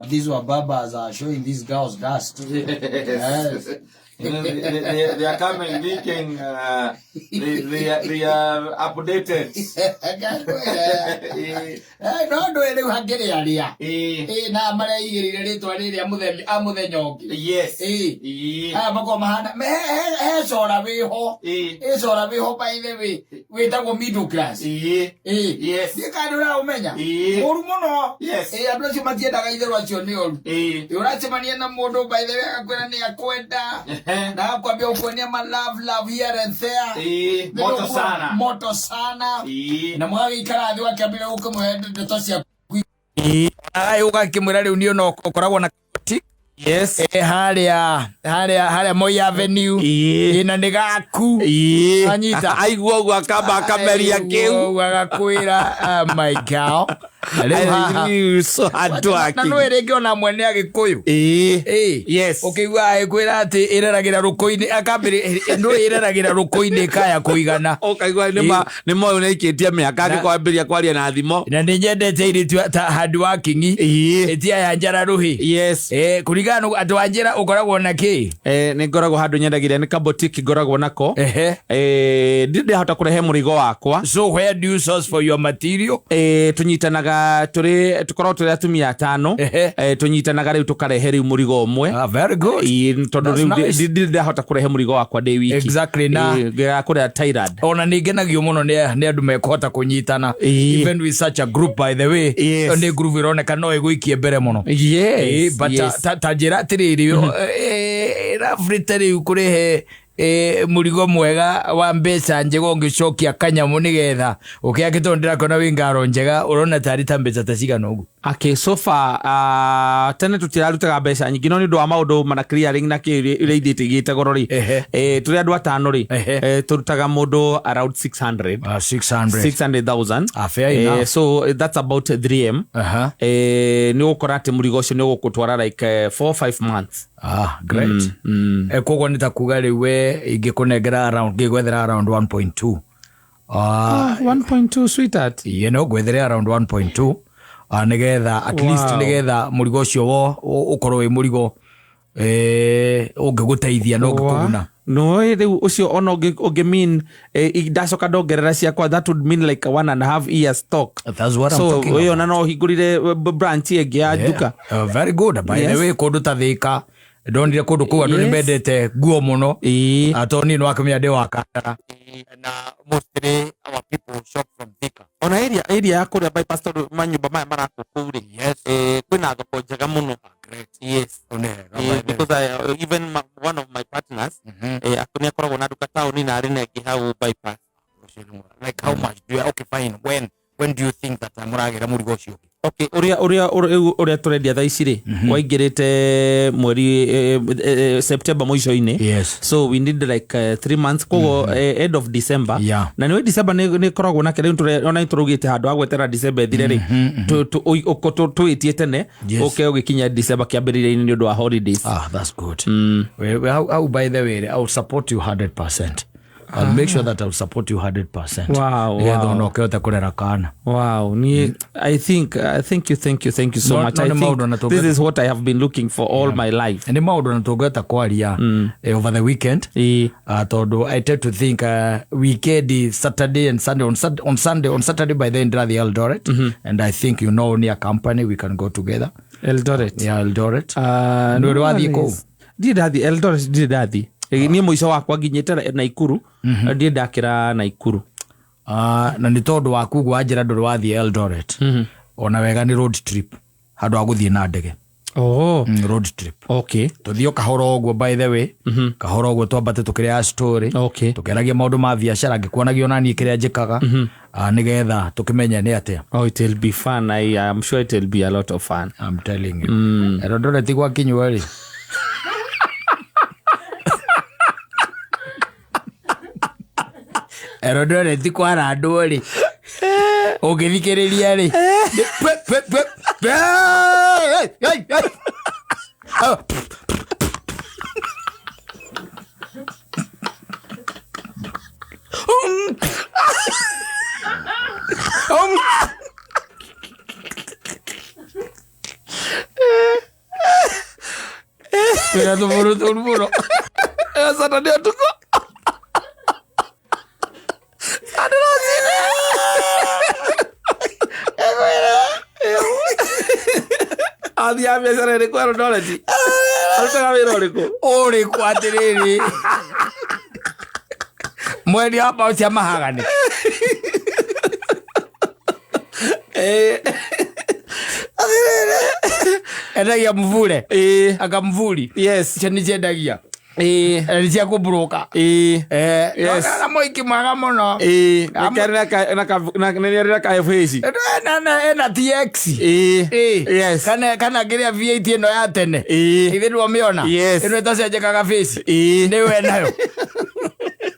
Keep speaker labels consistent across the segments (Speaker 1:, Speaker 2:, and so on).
Speaker 1: These were babas are showing these girls dust.
Speaker 2: Yes. You know, they are coming thinking they are updated.
Speaker 1: Eh, no ndå rä u hangä rä aria na mareigä rä re rä twa rä rä a må thenya å ngä Aya makorwo mahana he cora wä ho. Ä cora wä ho by the way wä tagwo middle class. Ndiä kana nä å raå menya. Å ru må no. Andå acio matiendaga itherå acio nä oru. Ũracemania na mũndũ by the way agakwĩra nĩ akwenda na agakwambia gũkuonia ma love love here and there.
Speaker 2: Moto sana.
Speaker 1: Moto sana. Na mũgagĩikara thĩ wakĩambĩrĩria gũkĩmũhe ndeto ciaku ũgakĩmwĩra rĩu niĩ no ũkoragwo na harĩa Moi Avenue. Na nĩ gaku. Anyita.
Speaker 2: Aigua ũguo akamba akameria kĩu.
Speaker 1: Ũguo agakwĩra, "Ah, my girl." Na rĩu haha
Speaker 2: Rĩu so hard
Speaker 1: na
Speaker 2: working.
Speaker 1: no rĩngĩ ona mwene agĩkũyũ. Ũkĩigua agĩkwĩra atĩ ĩreragĩra rũkũ-inĩ akambĩrĩ no ĩreragĩra rũkũ-inĩ kaya kũigana.
Speaker 2: Ũkaigua nĩ moyo nĩ aikĩtie mĩaka angĩkwambĩrĩria kwaria na thimo.
Speaker 1: Na nĩ nyendete airĩtu ta hard working. Ĩti aya njara rũhĩ. Kũringana na andũ a njĩra ũkoragwo na kĩ?
Speaker 2: Nĩ ngoragwo handũ nyendagĩria nĩ kabotiki ngoragwo nako. Ndirĩ ndahota kũrehe mũrigo wakwa.
Speaker 1: So where do you source for your material?
Speaker 2: Tũnyitanaga tũrĩ tũkoragwo tũrĩ atumia atano. Tũnyitanaga rĩu tũkarehe rĩu mũrigo ũmwe.
Speaker 1: Ah, very good.
Speaker 2: Tondũ
Speaker 1: That's
Speaker 2: rĩu
Speaker 1: nice.
Speaker 2: ndirĩ ndahota kũrehe mũrigo wakwa ndĩ wiki.
Speaker 1: Exactly, na
Speaker 2: Ngĩaga kũrĩa Thailand.
Speaker 1: Ona nĩ ngenagio mũno nĩ andũ mekũhota kũnyitana. Even with such a group, by the way. Nĩ group ĩroneka no ĩgũikie mbere mũno. But ta njĩra atĩrĩrĩ, roughly ta rĩu kũrehe mũrigo mwega wa mbeca njega ũngĩcokia kanyamũ nĩgetha ũkĩake tondũ ndĩrakona wĩ ngaro njega ũrona tarĩ ta mbeca ta cigana ũguo?
Speaker 2: Okay, so far tene tũtirarutaga mbeca nyingĩ no nĩ ũndũ wa maũndũ mana clearing na kĩ iria ithiĩte igĩte goro rĩ. Tũrĩ andũ atano rĩ, tũrutaga mũndũ around 600.
Speaker 1: Ah, 600.
Speaker 2: 600,000.
Speaker 1: Ah, fair enough.
Speaker 2: So that's about 3M. Nĩ ũgũkora atĩ mũrigo ũcio nĩ ũgũkũtwara like 4 5 months.
Speaker 1: Ah, great. Koguo nĩ ta kuga rĩu we ingĩkũnengera around ngĩgwethera around 1.2.
Speaker 2: Ah, 1.2, sweetheart.
Speaker 1: Iye no ngwethere around 1.2 nĩgetha at least nĩgetha mũrigo ũcio ũkorwo wĩ mũrigo ũngĩgũteithia na ũngĩkũguna.
Speaker 2: No rĩu ũcio ona ũngĩ mean ndacoka ndongerera ciakwa, that would mean like 1.5 year stock.
Speaker 1: That's what I'm
Speaker 2: So
Speaker 1: talking
Speaker 2: ĩyo
Speaker 1: about.
Speaker 2: na no hingũrire branch ĩngĩ ya nduka.
Speaker 1: Very good. By the way, kũndũ ta Thĩka ndonire kũndũ kũu andũ nĩ mendete nguo mũno. Tondũ niĩ nĩwakĩmenya ndĩ wa Kandara na mostly our people shop from Thika.
Speaker 2: Ona area ya kũrĩa bypass tondũ manyũmba maya marakwo kũu rĩ, kwĩna thoko njega mũno.
Speaker 1: Great.
Speaker 2: Yes.
Speaker 1: Ũũ nĩ wega, by the way.
Speaker 2: Because even one of my partners nĩ akoragwo na nduka taũni na arĩ na ĩngĩ hau bypass.
Speaker 1: Like how much do you, okay, fine, when do you think that mũragĩra mũrigo ũcio ũngĩ?
Speaker 2: Okay, ũrĩa ũrĩa tũrendia thaa ici rĩ waingĩrĩte mweri September mũico-inĩ. So we need like 3 months koguo end of December. Na nĩwe December nĩ ĩkoragwo nake rĩu ona nĩ tũraugĩte handũ ha gwetera December ĩthire rĩ, tũĩtie tene ũke ũgĩkinya December kĩambĩrĩria-inĩ nĩ ũndũ wa holidays.
Speaker 1: Ah, that's good. Well, how, by the way, I will support you 100%. I'll make sure that I'll support you 100%.
Speaker 2: Wow.
Speaker 1: Nĩgetha ona ũkĩhote kũrera kana.
Speaker 2: Wow, ni I think thank you, thank you, thank you so
Speaker 1: No,
Speaker 2: much.
Speaker 1: no,
Speaker 2: I
Speaker 1: no,
Speaker 2: think
Speaker 1: maũndũ na
Speaker 2: this is what I have been looking for all my life.
Speaker 1: Nĩ maũndũ na tũngĩhota kwaria over the weekend. Tondũ I tend to think weekend, Saturday and Sunday, on Sunday, on Saturday by then ndĩrathiĩ Eldoret. And I think you know near company we can go together.
Speaker 2: Eldoret.
Speaker 1: Yeah, Eldoret. Nĩ ũrĩ
Speaker 2: No
Speaker 1: wathiĩ kũu?
Speaker 2: worries. Ndirĩ ndathiĩ Eldoret, ndirĩ ndathiĩ. Niĩ mũico wakwa nginyĩte Naikuru, ndirĩ ndakĩra Naikuru.
Speaker 1: Na nĩ tondũ waku ũguo wanjĩra ndũrĩ wathiĩ Eldoret. Ona wega nĩ road trip handũ ha gũthiĩ na ndege. Road trip. Tũthiĩ o kahora ũguo, by the way, kahora ũguo twambate tũkĩrĩa story. Tũkĩaragia maũndũ ma biacara ngĩkuonagia ona niĩ kĩrĩa njĩkaga. Nĩgetha tũkĩmenye nĩ atĩa.
Speaker 2: Oh, it will be fun. I am sure it will be a lot of fun.
Speaker 1: I'm telling you. Eldoret ti gwakinywo rĩ. Eldoret ti kwarandwo rĩ. Ũngĩthikĩrĩria rĩ. Pwe, pwe, pwe, pwe, hey, hey, hey. Oh. Twĩna tũbũrũ tũru mũno.
Speaker 2: Ĩyo Saturday ũtukũ. Sunday rũcinĩ. Athiaga biacara ĩrĩkũ Eldoret? Arutaga wĩra ũrĩkũ?
Speaker 1: Ũrĩkũ atĩrĩrĩ? Mwendia wa mbaũ cia mahagani. Endagia mvure. Anga mvuri.
Speaker 2: Yes.
Speaker 1: Icio nĩ ciendagia. Nĩ cia kũmburuka.
Speaker 2: Yes.
Speaker 1: Na mũiki mwega mũno.
Speaker 2: Nĩkĩarĩ na ka- na- nĩ arĩ na ka FH.
Speaker 1: Ena TX.
Speaker 2: Yes.
Speaker 1: Kana kĩrĩa V8 ĩno ya tene. Ithe nĩwamĩona?
Speaker 2: Yes.
Speaker 1: Ĩno ĩtacenjekaga face. Nĩyo enayo.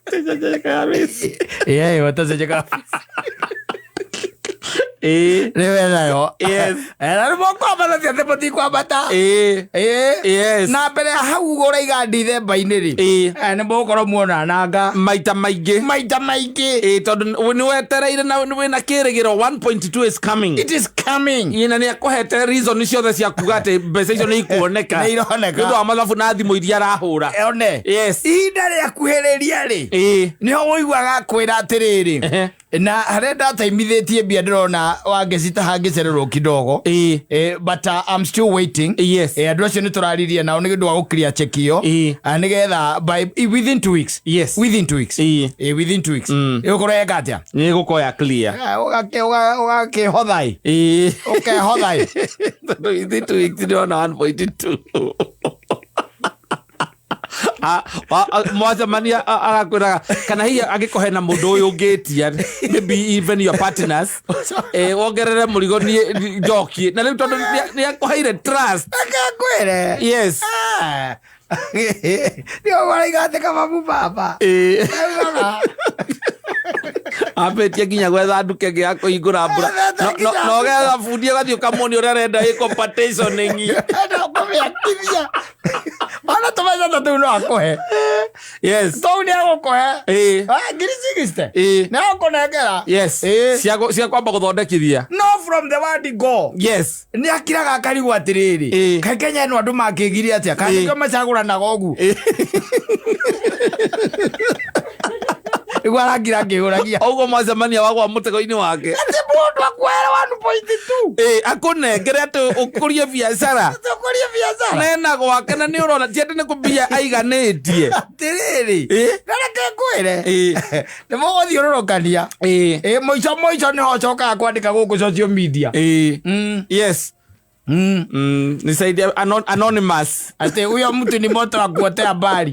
Speaker 2: Ĩtacenjekaga face.
Speaker 1: Ĩyo ĩtacenjekaga face. Nĩyo enayo.
Speaker 2: Yes.
Speaker 1: Na nĩmũkwambata ti atĩ mũtikwambata.
Speaker 2: Yes.
Speaker 1: Na mbere ya hau ũguo ũraiga Ndithemba-inĩ rĩ. Nĩ mũgũkorwo muona nanga.
Speaker 2: Maita maingĩ.
Speaker 1: Maita maingĩ.
Speaker 2: Tondũ nĩ wetereire na wĩna kĩrĩgĩro 1.2 is coming.
Speaker 1: It is coming.
Speaker 2: Ĩ, na nĩ akũhete reason ciothe cia kuga atĩ mbeca icio nĩ ikuoneka.
Speaker 1: Nĩ ironeka.
Speaker 2: Nĩ ũndũ wa mathabu na thimũ iria arahũra.
Speaker 1: One.
Speaker 2: Yes.
Speaker 1: Ihinda rĩakuhĩrĩria rĩ. Nĩho ũiguaga kwĩra atĩrĩrĩ. Na harĩa ndataimithĩtie mbia ndĩrona wangĩcita hangĩcererwo kidogo. But I'm still waiting.
Speaker 2: Yes.
Speaker 1: Andũ acio nĩ tũraririe nao nĩ ũndũ wa gũclear check ĩyo. Nĩgetha by within 2 weeks.
Speaker 2: Yes.
Speaker 1: Within 2 weeks. Within 2 weeks. Ĩgũkorwo yeka atĩa?
Speaker 2: Nĩ ĩgũkorwo ya clear.
Speaker 1: Ũgakĩhotha ĩ. Ũkehotha ĩ.
Speaker 2: Tondũ within 2 weeks ndĩrona 1.2. Mwacemania agakwĩraga kana hihi angĩkorwo hena mũndũ ũyũ ũngĩtia, maybe even your partners, wongerere mũrigo niĩ njokie na rĩu tondũ nĩ akũheire trust.
Speaker 1: Akakwĩre.
Speaker 2: Yes.
Speaker 1: Nĩ ũguo atĩ kababu baba. Augaga.
Speaker 2: Ambĩtie nginya gwetha nduka ĩngĩ ya kũhingũra mbura. No ũgetha bundi ũgathiĩ ũkamuonia ũrĩa arenda ĩko partitioning.
Speaker 1: Enda kũmĩakithia. Ona tũbeca ta tũu no akũhe.
Speaker 2: Yes.
Speaker 1: Tũu nĩ agũkũhe. 60,000. Nĩ agũkũnengera.
Speaker 2: Yes. Cia kwamba gũthondekithia.
Speaker 1: No from the word go.
Speaker 2: Yes.
Speaker 1: Nĩ akiraga akarigwo atĩrĩrĩ. Kaĩ Kenya ĩno andũ makĩgire atĩa? Kana nĩkĩo macagũranaga ũguo? Nĩguo arakira akĩhũragia.
Speaker 2: Ũguo mwacemania wagwa mũtego-inĩ wake.
Speaker 1: Atĩ mũndũ akuoere 1.2.
Speaker 2: Akũnengere atĩ ũkũrie biacara.
Speaker 1: Atĩ ũkũrie biacara.
Speaker 2: Nena gwake na nĩ ũrona ti atĩ nĩ kũmbia aiganĩtie.
Speaker 1: Atĩrĩrĩ. Na reke ngwĩre. Nĩ mũgũthiũrũrũkania. Mũico mũico nĩho ũcokaga kwandĩka gũkũ social media.
Speaker 2: Yes. Nisaidie anonymous.
Speaker 1: Atĩ huyo mtu ni moto wa kuotea mbali.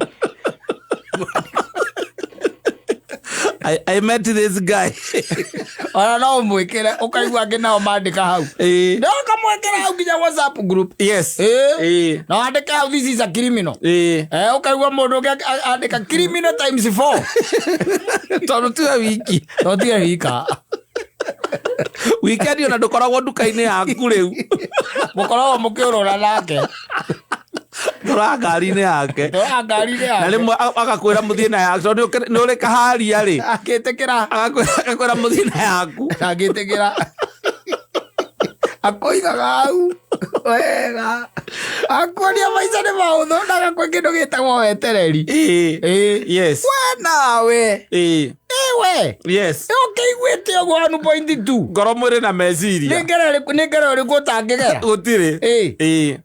Speaker 2: I met this guy.
Speaker 1: Ona no ũmwĩkĩre ũkaigua angĩ nao mandĩka hau. No ũkamwĩkĩra hau nginya WhatsApp group.
Speaker 2: Yes.
Speaker 1: Na wandĩke hau this is a criminal. Ũkaigua mũndũ ũngĩ andĩka criminal times 4.
Speaker 2: Tondũ tiwe wiki.
Speaker 1: Tondũ tiwe wika.
Speaker 2: Weekend ona ndũkoragwo nduka-inĩ yaku rĩu.
Speaker 1: Mũkoragwo mũkĩũrũra nake.
Speaker 2: Tũra ngari-inĩ yake.
Speaker 1: Tũra ngari-inĩ yake.
Speaker 2: Na rĩmwe agakwĩra mũthiĩ na yaku, tondũ nĩ ũrĩ kaharia rĩ.
Speaker 1: Akĩtĩkĩra.
Speaker 2: Agakwĩra mũthiĩ na yaku.
Speaker 1: Agĩtĩkĩra. Akoigaga hau. Wega. Akuonia maica nĩ mahũthũ na agakwĩ kĩndũ gĩtagwo wetereri.
Speaker 2: Yes.
Speaker 1: We nawe. We.
Speaker 2: Yes.
Speaker 1: Ũkĩiguĩte ũguo 1.2.
Speaker 2: Ngoro mwĩrĩ na meciria.
Speaker 1: Nĩ ngero ĩrĩkũ, nĩ ngero ĩrĩkũ ũtangĩgera?
Speaker 2: Gũtirĩ.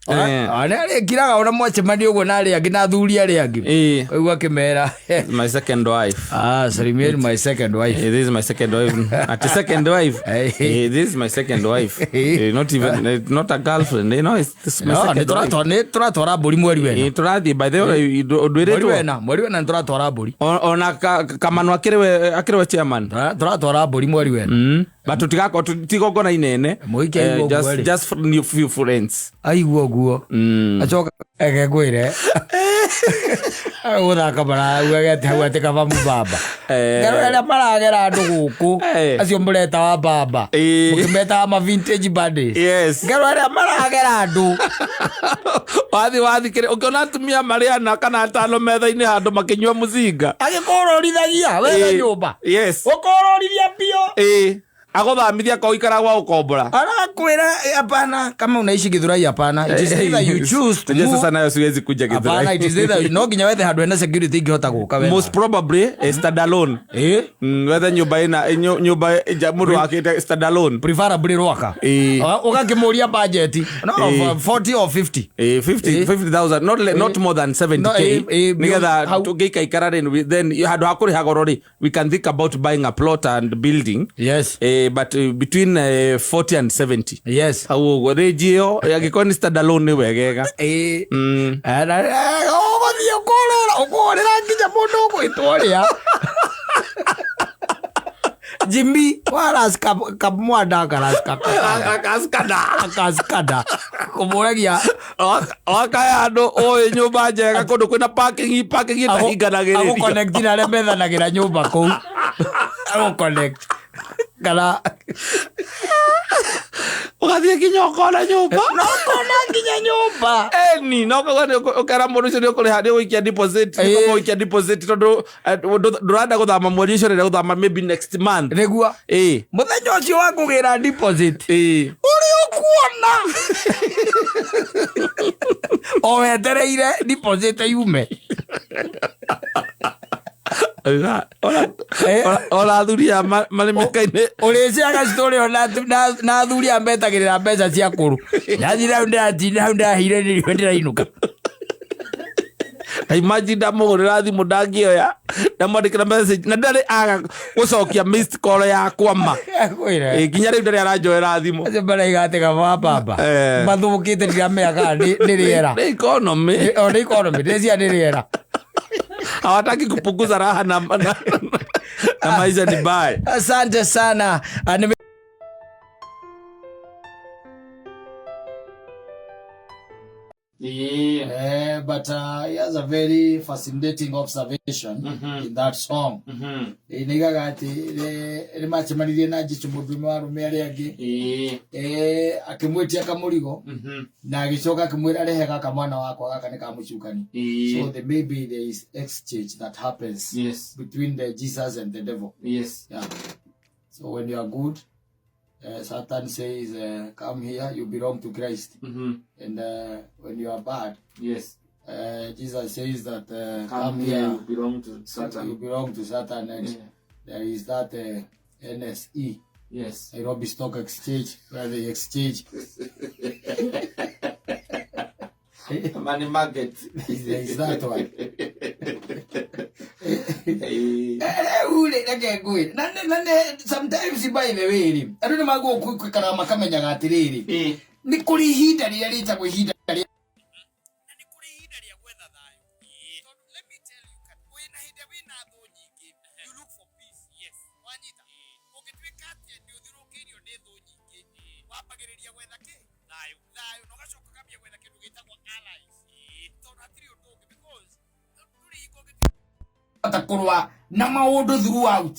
Speaker 1: Ona arĩkiraga ona mwacemania ũguo na arĩa angĩ na athuri arĩa angĩ. Ũguo akĩmera.
Speaker 2: My second wife.
Speaker 1: Salimieni my second wife.
Speaker 2: This is my second wife. At second wife. This is my second wife. Not even, not a girlfriend. No, it's this my
Speaker 1: No,
Speaker 2: second wife.
Speaker 1: nĩ tũratwara mbũri mweri wena.
Speaker 2: Tũrathiĩ, by the way, ndwĩrĩtwo.
Speaker 1: Mweri wena, mweri wena nĩ tũratwara mbũri.
Speaker 2: Ona Kamanu akĩrĩ we chairman.
Speaker 1: Tũratwara mbũri mweri wena.
Speaker 2: But tũtigakorwo tigongona inene.
Speaker 1: Mũike aigua ũguo rĩ.
Speaker 2: Just for new few friends.
Speaker 1: Aigua ũguo. Acoka eke ngwĩre. Gũthaka marauga atĩ hau atĩ kaba mũbamba. Ngero arĩa maragera andũ gũkũ, acio mũreta wa bamba. Mũkĩmetaga ma vintage buddies.
Speaker 2: Yes.
Speaker 1: Ngero arĩa maragera andũ.
Speaker 2: Wathi, wathi, kĩrĩ, ũkĩona atumia marĩ ana kana atano metha-inĩ handũ makĩnyua mũcinga.
Speaker 1: Agĩkũrũrithagia, wethe nyũmba.
Speaker 2: Yes.
Speaker 1: Ũkũrũrithia biũ.
Speaker 2: Agũthamithia kwa ũikara gwa gũkombora.
Speaker 1: Arakwĩra hapana, kama unaishi Githurai, hapana, it is either you choose to
Speaker 2: Unajua
Speaker 1: move.
Speaker 2: Sasa nayo siwezi kuja
Speaker 1: Hapana,
Speaker 2: Githurai.
Speaker 1: it is either no nginya wethe handũ hena security ingĩhota gũka we.
Speaker 2: Most probably standalone. Wethe nyũmba ĩna nyũmba mũndũ wakĩte standalone.
Speaker 1: Preferably Rwaka. Ũgakĩmũria budget no 40 or 50.
Speaker 2: 50 50,000, not more than 70K.
Speaker 1: No,
Speaker 2: Nigetha tũngĩikaikara rĩ, then handũ ha kũrĩha goro rĩ, we can think about buying a plot and building.
Speaker 1: Yes.
Speaker 2: But between 40 and 70.
Speaker 1: Yes.
Speaker 2: Hau ũguo rĩnji ĩyo angĩkorwo nĩ standalone nĩ wegega.
Speaker 1: Ũgũthiĩ ũkũrũra ũkũhũrĩra nginya mũndũ ũgwĩtwo ũrĩa Jimmy waras kamwanda karas
Speaker 2: Akaskada.
Speaker 1: kaskada kũmũragia.
Speaker 2: Wakaya andũ ũĩ nyũmba njega kũndũ kwĩna parking ĩtahinganagĩrĩrio.
Speaker 1: Agũconnect na arĩa methanagĩra nyũmba kũu, agũconnect kana
Speaker 2: Ũgathiĩ nginya ũkona nyũmba.
Speaker 1: No ũkona nginya nyũmba.
Speaker 2: Eni no koguo nĩ ũkera mũndũ ũcio nĩ ũkũrĩha, nĩ ũgũikia deposit, nĩ ũgũikia deposit tondũ ndũrenda gũthama mweri ũcio, ũrenda gũthama maybe next month.
Speaker 1: Nĩguo. Mũthenya ũcio wa kũgĩra deposit, ũrĩa ũkuona o wetereire deposit yume.
Speaker 2: Ona athuri aya marĩ mĩaka-inĩ.
Speaker 1: Ũrĩciaga story ona na athuri aya metagĩrĩra mbeca cia kũrũ ndathire hau, ndĩratinda hau, ndĩraheire nĩrĩo ndĩrainũka.
Speaker 2: Na imagine ndamũhũrĩra thimũ ndangĩoya, ndamwandĩkĩra message na ndarĩ aga gũcokia missed call yakwa ma.
Speaker 1: Kwĩra.
Speaker 2: Nginya rĩu ndarĩ aranjoera thimũ.
Speaker 1: Acio maraiga atĩ kaba baba mathũkĩte, ndiramenya kana nĩ rĩera.
Speaker 2: Nĩ economy.
Speaker 1: O nĩ economy, ndĩcia nĩ rĩera.
Speaker 2: Hawataki kupunguza raha na maisha ni baya.
Speaker 1: Asante sana. Ah, But he has a very fascinating observation in that song. Nĩigaga atĩ nĩ macemanirie na Jesũ mũndũ ũmwe wa arũme arĩa angĩ. Akĩmwĩtia kamũrigo na agĩcoka akĩmwĩra, "Rehe gaka mwana wakwa, gaka nĩ kamũcukani." So there maybe there is exchange that happens between the Jesus and the devil. Yeah. So when you are good, Satan says, "Come here, you belong to Christ." And when you are bad, Jesus says that, "Come here,
Speaker 2: you belong to Satan."
Speaker 1: You belong to Satan." And there is that NSE, Nairobi Stock Exchange, where they exchange.
Speaker 2: Money market.
Speaker 1: There is that one. Rĩu rĩ, reke ngwĩre na nĩ sometimes, by the way rĩ, andũ nĩ magwo kwĩkaraga makamenyaga atĩrĩrĩ, nĩ kũrĩ ihinda rĩrĩa rĩtagwo ihinda rĩa na nĩ kũrĩ ihinda rĩa gwetha thayũ, tondũ let me tell you, wĩna hĩndĩ wĩna thũ nyingĩ, you look for peace. Wanyita, ũngĩtuĩka atĩ nĩ ũthiũrũrũkĩirio nĩ thũ nyingĩ, wambagĩrĩria gwetha kĩ? Thayũ. Thayũ, na ũgacoka ũkambia gwetha kĩndũ gĩtagwo allies, tondũ hatirĩ ũndũ ũngĩ, because ndũrĩ hingo ũngĩhota kũrũa na maũndũ throughout.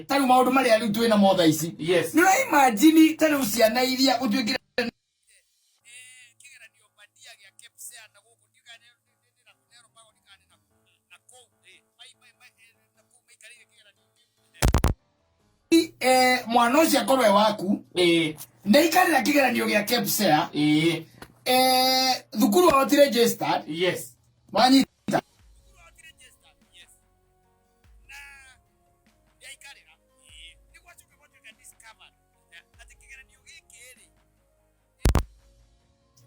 Speaker 1: Ta rĩu maũndũ marĩa rĩu twĩna mo thaa ici, nĩ ũraimagine ta rĩu ciana iria ũtuĩkire kĩgeranio bandia gĩa KPSEA na gũkũ ndiũĩ nĩ na nĩ na kũu na kũu maikarĩire kĩgeranio kĩu. Mwana ũcio akorwo e waku, nĩ aikarĩra kĩgeranio gĩa KPSEA, thukuru wao ti registered. Wanyita, thukuru wao ti registered. Na nĩaikarĩra, nĩ gwacoka gwatuĩka discovered atĩ kĩgeranio gĩkĩ rĩ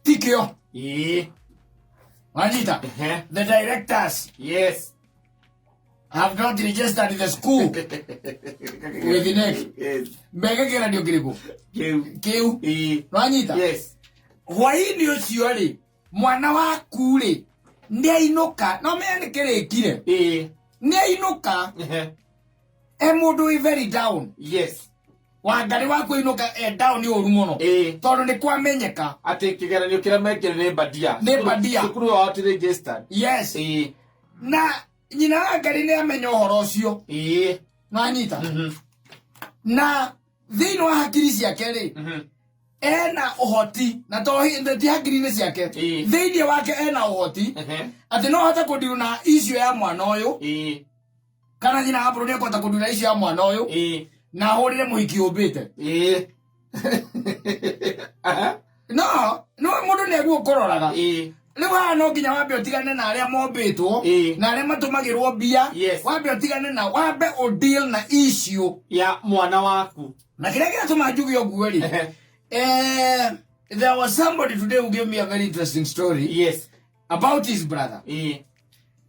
Speaker 1: tikĩo. Wanyita, the directors have not registered the school with KNEC. Meke kĩgeranio kĩrĩkũ?
Speaker 2: Kĩu.
Speaker 1: Kĩu. Wanyita, hwainĩ ũcio rĩ, mwana waku rĩ nĩ ainũka no menya nĩ kĩrĩkire, nĩ ainũka e mũndũ wĩ very down. Wangarĩ waku ainũka e down nĩ ũru mũno, tondũ nĩ kwamenyeka
Speaker 2: atĩ kĩgeranio kĩrĩa mekire nĩ bandia.
Speaker 1: Nĩ bandia.
Speaker 2: Cukuru wao ti registered.
Speaker 1: Yes. Na nyina wa Ngarĩ nĩ amenya ũhoro ũcio. Nwanyita, na thĩinĩ wa hakiri ciake rĩ, ena ũhoti na to ti hakiri-inĩ ciake, thĩinĩ wake ena ũhoti atĩ no ahote kũndirũ na issue ya mwana ũyũ, kana nyina wa bũrũri akũhota kũndirũ na issue ya mwana ũyũ. Na hũrĩre mũhiki ũmbĩte.
Speaker 2: Aha.
Speaker 1: No no mũndũ nĩ aguo kũroraga. Rĩu haha no nginya wambe ũtigane na arĩa mombĩtwo na arĩa matũmagĩrwo mbia. Wambe ũtigane na wambe ũ deal na issue
Speaker 2: ya mwana waku.
Speaker 1: Na kĩrĩa kĩratũma njuge ũguo rĩ, there was somebody today who gave me a very interesting story about his brother.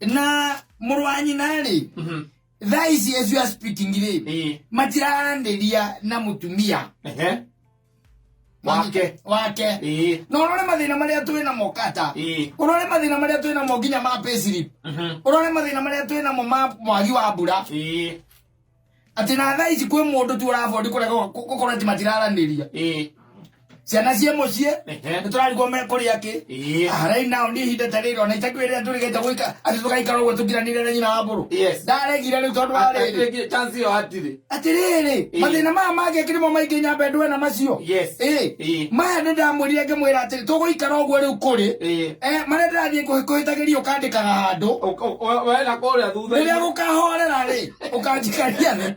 Speaker 1: Na mũrũ wa nyina rĩ, thaa ici as you are speaking rĩ, matiraranĩria na mũtumia
Speaker 2: Wake.
Speaker 1: Wake. Na ũrore mathĩna marĩa twĩ namo kata. Ũrore mathĩna marĩa twĩ namo nginya ma payslip. Ũrore mathĩna marĩa twĩ namo ma mwagi wa mbura. Atĩ na thaa ici kwĩ mũndũ tu ũrabondi kũrega gũkorwo atĩ matiraranĩria. Ciana ciĩ mũciĩ, nĩ tũrarigwo me kũrĩa kĩ. Ah, right now nĩ ihinda ta rĩrĩ ona itakwĩrĩra tũrĩgĩte gũika atĩ tũgaikara ũguo tũkiranĩire na nyina wa mbũrũ. Ndaregire rĩu tondũ wa rĩrĩ.
Speaker 2: Rĩngĩ chance ĩyo hatirĩ.
Speaker 1: Atĩrĩrĩ, mathĩna maya mangĩ nĩmo maingĩ nyambe ndwe na macio. Maya nĩ ndamwĩrire ngĩmwĩra atĩrĩ tũgũikara ũguo rĩu kũrĩ. Marĩa ndĩrathiĩ kũhĩtagĩria ũkandĩkaga handũ.
Speaker 2: Wena kũrĩa thutha.
Speaker 1: Rĩrĩa gũkahorera rĩ, ũkanjikaria thĩ.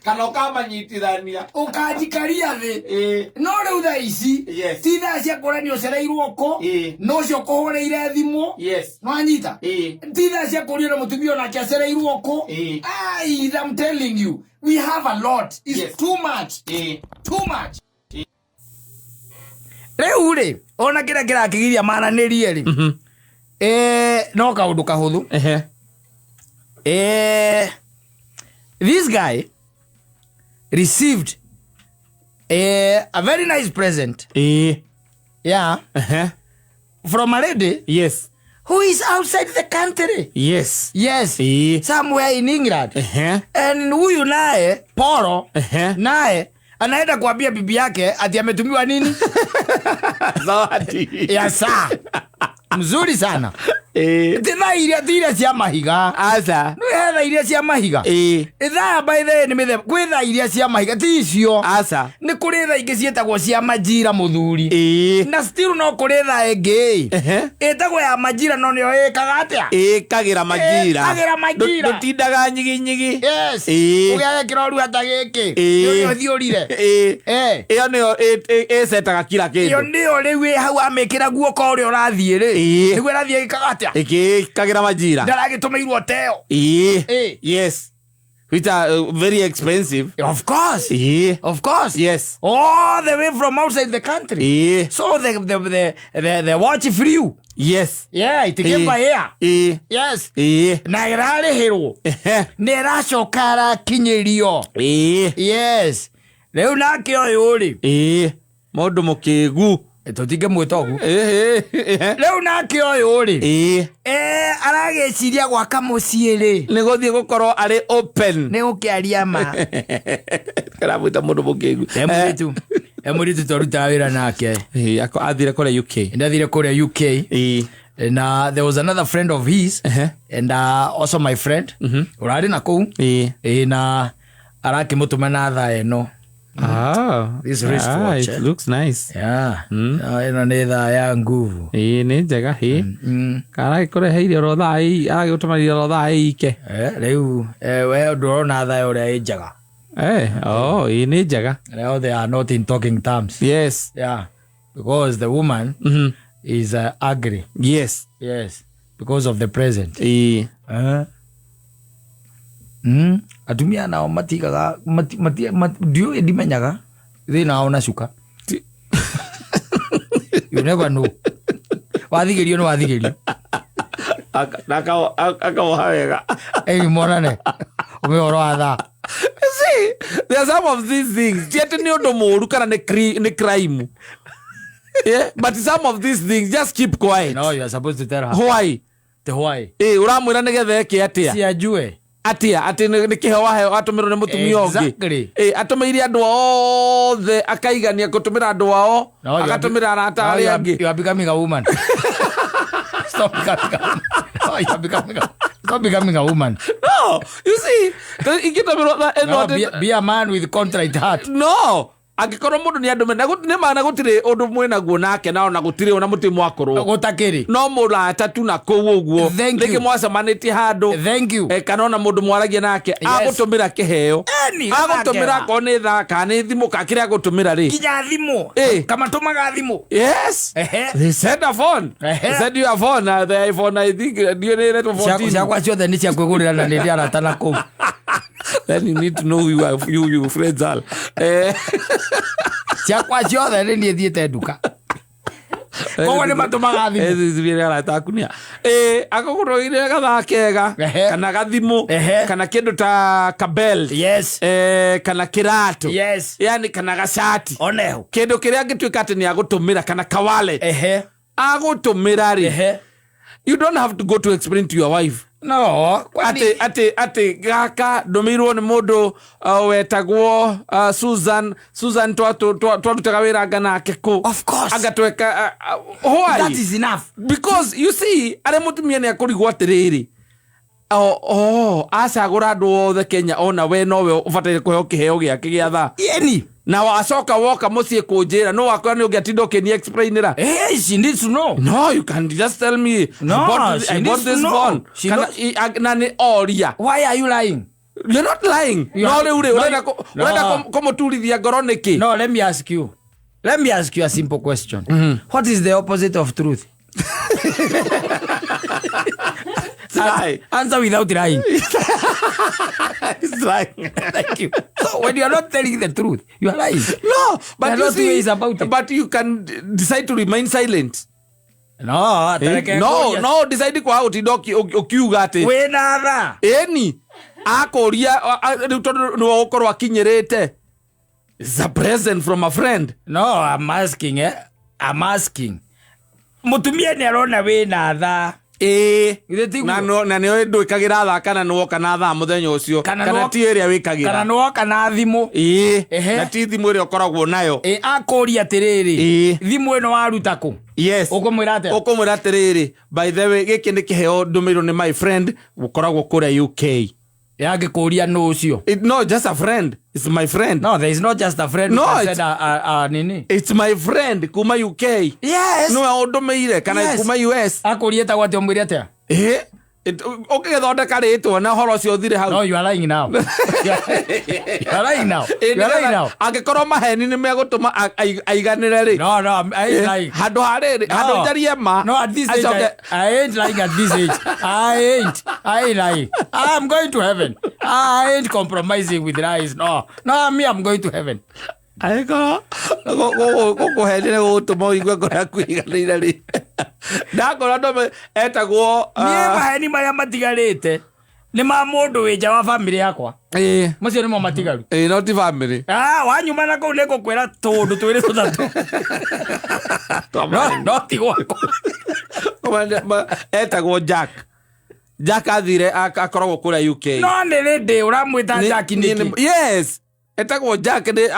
Speaker 2: Kana ũkamanyitithania.
Speaker 1: Ũkanjikaria thĩ. No rĩu thaa ici, ti thaa cia kũrania ũcereirwo kũ, no ũcio ũkũhũrĩire thimũ. Nĩwanyita? Ti thaa cia kũria na mũtumia onake acereirwo kũ. Ai, I'm telling you, we have a lot. It's too much. Too much. Rĩu rĩ, ona kĩrĩa kĩrakĩgiria maranĩrie rĩ, no kaũndũ kahũthũ. This guy received a very nice present. Yeah. From a lady. Who is outside the country. Yes. Somewhere in England. And huyu naye Poro naye anaenda kuambia bibi yake ati ametumiwa nini?
Speaker 2: Zawadi.
Speaker 1: Ya saa. Mzuri sana. Thaa iria ti iria cia mahiga.
Speaker 2: Aca.
Speaker 1: Nĩ he thaa iria cia mahiga. Thaa by the way nĩ mĩthemba. Kwĩ thaa iria cia mahiga ti icio.
Speaker 2: Aca.
Speaker 1: Nĩ kũrĩ thaa ingĩ ciĩtagwo cia majira mũthuri. Na still no kũrĩ thaa ĩngĩ. Ĩtagwo ya majira no nĩyo ĩkaga atĩa?
Speaker 2: Ĩkagĩra majira.
Speaker 1: Ĩkagĩra majira.
Speaker 2: Ndũtindaga nyiginyigi.
Speaker 1: Yes. Ũgĩagĩkĩra ũrua ta gĩkĩ. Ĩyo nĩyo thiũrire.
Speaker 2: Ĩyo nĩyo ĩcetaga kila kĩndũ.
Speaker 1: Ĩyo nĩyo rĩu ĩ hau amĩkĩra guoko ũrĩa ũrathiĩ rĩ. Nĩguo ĩrathiĩ ĩkaga atĩa?
Speaker 2: Ĩkĩkagĩra majira.
Speaker 1: Ndaragĩtũmĩirwo teo.
Speaker 2: Yes. Which are very expensive.
Speaker 1: Of course. Of course. All the way from outside the country. So the watch flew.
Speaker 2: Yes.
Speaker 1: Yeah, it came by air. Yes. Na ĩrarĩhĩrwo. Na ĩracoka ĩrakinyĩrio. Yes. Rĩu nake ũyũ rĩ.
Speaker 2: Mũndũ mũkĩgu.
Speaker 1: Tũtingĩmwĩta ũguo. Rĩu nake ũyũ rĩ. Aragĩciria gwaka mũciĩ rĩ.
Speaker 2: Nĩ gũthiĩ gũkorwo arĩ open.
Speaker 1: Nĩ gũkĩaria ma.
Speaker 2: Karamwĩta mũndũ mũkĩgu.
Speaker 1: Mũirĩtu twarutaga wĩra nake.
Speaker 2: Athire kũrĩa UK.
Speaker 1: Ndathire kũrĩa UK. Na there was another friend of his. And also my friend. Ũrarĩ na kũu. Na arakĩmũtũma na thaa ĩno. This wristwatch,
Speaker 2: It looks nice.
Speaker 1: Yeah. Ĩno nĩ thaa ya nguvu.
Speaker 2: Nĩ njega, ĩ. Aragĩkũreheire oro thaa ĩ, aragĩgũtũmanĩire oro thaa ĩ ike.
Speaker 1: Rĩu, we ndũrona thaa ũrĩa ĩ njega.
Speaker 2: Oh, ĩ, nĩ njega.
Speaker 1: Now they are not in talking terms.
Speaker 2: Yes.
Speaker 1: Yeah. Because the woman is angry.
Speaker 2: Yes.
Speaker 1: Yes. Because of the present. Atumia nao matigaga, mati, mati, mati, ndiũĩ ndimenyaga thĩna wao na cuka. You never know. Wathigĩrio nĩ wathigĩrio.
Speaker 2: Akawoha wega.
Speaker 1: Ĩĩ, monane. Ũme ũhoro wa thaa.
Speaker 2: See, there are some of these things. Ti atĩ nĩ ũndũ mũũru kana nĩ crime. Yeah, but some of these things, just keep quiet.
Speaker 1: No, you are supposed to tell her.
Speaker 2: Why?
Speaker 1: The why?
Speaker 2: Ũramwĩra nĩgetha eke atĩa?
Speaker 1: Si ajue.
Speaker 2: Atĩa? Atĩ nĩ kĩheo waheo atũmĩrwo nĩ mũtumia ũngĩ.
Speaker 1: Exactly.
Speaker 2: Atũmĩire andũ othe, akaigania gũtũmĩra andũ ao,
Speaker 1: No, you are
Speaker 2: agatũmĩra arata
Speaker 1: no,
Speaker 2: arĩa
Speaker 1: you are
Speaker 2: angĩ.
Speaker 1: You are becoming a woman. Stop becoming a woman. No, you are becoming a, stop becoming a woman.
Speaker 2: No, you see, ingĩtũmĩrwo tha-,
Speaker 1: No,
Speaker 2: ĩno atĩ
Speaker 1: be a man with contrite heart.
Speaker 2: No. Angĩkorwo mũndũ nĩ andũme na nĩ ma na gũtirĩ ũndũ mwĩnaguo nake na ona gũtirĩ ona mũtirĩ mwakorwo
Speaker 1: Gũtakĩrĩ.
Speaker 2: No mũrata tu na kũu ũguo.
Speaker 1: Thank you.
Speaker 2: Rĩngĩ mwacemanĩtie handũ.
Speaker 1: Thank you.
Speaker 2: Kana ona mũndũ mwaragia nake agũtũmĩra kĩheo,
Speaker 1: Eni,
Speaker 2: agũtũmĩra
Speaker 1: gathakera.
Speaker 2: akorwo nĩ thaa kana nĩ thimũ kana kĩrĩa agũtũmĩra rĩ.
Speaker 1: Nginya thimũ. Kamatũmaga thimũ.
Speaker 2: Yes. They send a phone. They send you a phone, the iPhone, I think, ndiũ nĩ ĩretwo 14.
Speaker 1: Ciakwa ciothe nĩ cia kwĩgũrĩra na nĩ ndĩ arata na kũu.
Speaker 2: Then you need to know who you are, you friends are.
Speaker 1: Ciakwa ciothe nĩ niĩ thiĩte nduka, koguo nĩ matũmaga thimũ.
Speaker 2: Thiĩ arata aku nĩa akũgũrĩire gathaa kega kana gathimũ kana kĩndũ ta kabel kana kĩratũ, yani kana gacati,
Speaker 1: Oneho.
Speaker 2: Kĩndũ kĩrĩa angĩtuĩka atĩ nĩ agũtũmĩra kana kawallet agũtũmĩra rĩ, you don't have to go to explain to your wife
Speaker 1: No, kwani
Speaker 2: atĩ gaka ndũmĩirwo nĩ mũndũ wetagwo Susan. Susan twarutaga wĩra anga nake kũ.
Speaker 1: Of course.
Speaker 2: Anga tweka why?
Speaker 1: That is enough.
Speaker 2: Because you see, arĩa mũtumia nĩ akũrigwo atĩrĩrĩ, oh, acagũra andũ othe Kenya ona we nowe ũbataire kũheo kĩheo gĩake gĩa thaa.
Speaker 1: Eni.
Speaker 2: Na wacoka woka mũciĩ kũnjĩra no wakora nĩ ũngĩatinda ũkĩni explainĩra.
Speaker 1: She needs to know.
Speaker 2: No, you can just tell me.
Speaker 1: No, she
Speaker 2: I
Speaker 1: needs
Speaker 2: bought
Speaker 1: to
Speaker 2: this
Speaker 1: know.
Speaker 2: phone.
Speaker 1: She
Speaker 2: Kana,
Speaker 1: knows.
Speaker 2: na nĩ oria.
Speaker 1: Why are you lying?
Speaker 2: You're not lying.
Speaker 1: You
Speaker 2: No,
Speaker 1: are-
Speaker 2: rĩu rĩ,
Speaker 1: No, no.
Speaker 2: ũrenda kũmũturithia ngoro nĩkĩ?
Speaker 1: No, let me ask you. Let me ask you a simple question. What is the opposite of truth?
Speaker 2: Lie.
Speaker 1: Answer without lying.
Speaker 2: It's lying.
Speaker 1: Thank you. So when you are not telling the truth, you are lying.
Speaker 2: No, but
Speaker 1: There are
Speaker 2: you
Speaker 1: no two
Speaker 2: see,
Speaker 1: ways about it.
Speaker 2: but you can decide to remain silent.
Speaker 1: No, tareke
Speaker 2: No,
Speaker 1: ngũrie.
Speaker 2: no, decide kwaga gũtinda ũkiuga atĩ
Speaker 1: Wĩna tha.
Speaker 2: ĩni akũria rĩu tondũ nĩwe ũgũkorwo akinyĩrĩte. It's a present from a friend.
Speaker 1: No, I'm asking, eh? I'm asking. Mũtumia nĩ arona wĩna tha.
Speaker 2: Ĩĩ.
Speaker 1: Githĩ tiguo?
Speaker 2: Na nĩ ndwĩkagĩra thaa kana nĩ woka na thaa mũthenya ũcio
Speaker 1: Kana
Speaker 2: kana ti ĩrĩa wĩkagĩra.
Speaker 1: Kana nĩ woka na thimũ.
Speaker 2: Ĩĩ.
Speaker 1: Ehe.
Speaker 2: Na ti thimũ ĩrĩa ũkoragwo nayo.
Speaker 1: Ĩ akũria atĩrĩrĩ,
Speaker 2: Ĩĩ.
Speaker 1: thimũ ĩno waruta kũ?
Speaker 2: Yes.
Speaker 1: Ũkũmwĩra atĩa?
Speaker 2: Ũkũmwĩra atĩrĩrĩ, by the way, gĩkĩ nĩ kĩheo ndũmĩirwo nĩ my friend ũkoragwo kũrĩa UK.
Speaker 1: Yangĩkũria nũ ũcio?
Speaker 2: No, just a friend. It's my friend.
Speaker 1: No, there is not just a friend.
Speaker 2: No,
Speaker 1: who can
Speaker 2: it's-
Speaker 1: send a nini.
Speaker 2: It's my friend kuma UK.
Speaker 1: Yes.
Speaker 2: Nĩwe ũndũmĩire kana
Speaker 1: Yes.
Speaker 2: kuma US.
Speaker 1: Akũria etagwo atĩa, ũmwĩre atĩa?
Speaker 2: Ĩĩ. Ũkĩgĩthondeka rĩtwa na ũhoro ũcio ũthire hau.
Speaker 1: No, you are lying now. You are lying now.
Speaker 2: Ĩĩ,
Speaker 1: You are lying
Speaker 2: nĩgetha
Speaker 1: now.
Speaker 2: angĩkorwo maheni nĩ megũtũma aiganĩre rĩ.
Speaker 1: No, I ain't lying.
Speaker 2: Handũ ha rĩrĩ,
Speaker 1: No.
Speaker 2: handũ njarie ma.
Speaker 1: No, at this age, I ain't lying at this age. I ain't. I ain't lying. I'm going to heaven. I ain't compromising with lies. No, no, me, I'm going to heaven.
Speaker 2: Angĩkorwo gũkũhenia nĩ gũgũtũma ũigue ngoro yaku ĩiganĩire rĩ, ndakora ndũme etagwo
Speaker 1: Niĩ maheni marĩa matigarĩte nĩ ma mũndũ wĩ nja wa bamĩrĩ yakwa.
Speaker 2: Ĩĩ.
Speaker 1: Macio nĩmo matigaru.
Speaker 2: Ĩĩ, no ti bamĩrĩ.
Speaker 1: Ah, wanyuma na kũu nĩngũkwĩra tũũndũ twĩrĩ tũtatũ. No, no ti gwakwa.
Speaker 2: Etagwo Jack. Jack athire akoragwo kũrĩa UK.
Speaker 1: No nĩ rĩndĩ ũramwĩta Jack nĩkĩ?
Speaker 2: Yes, etagwo Jack nĩ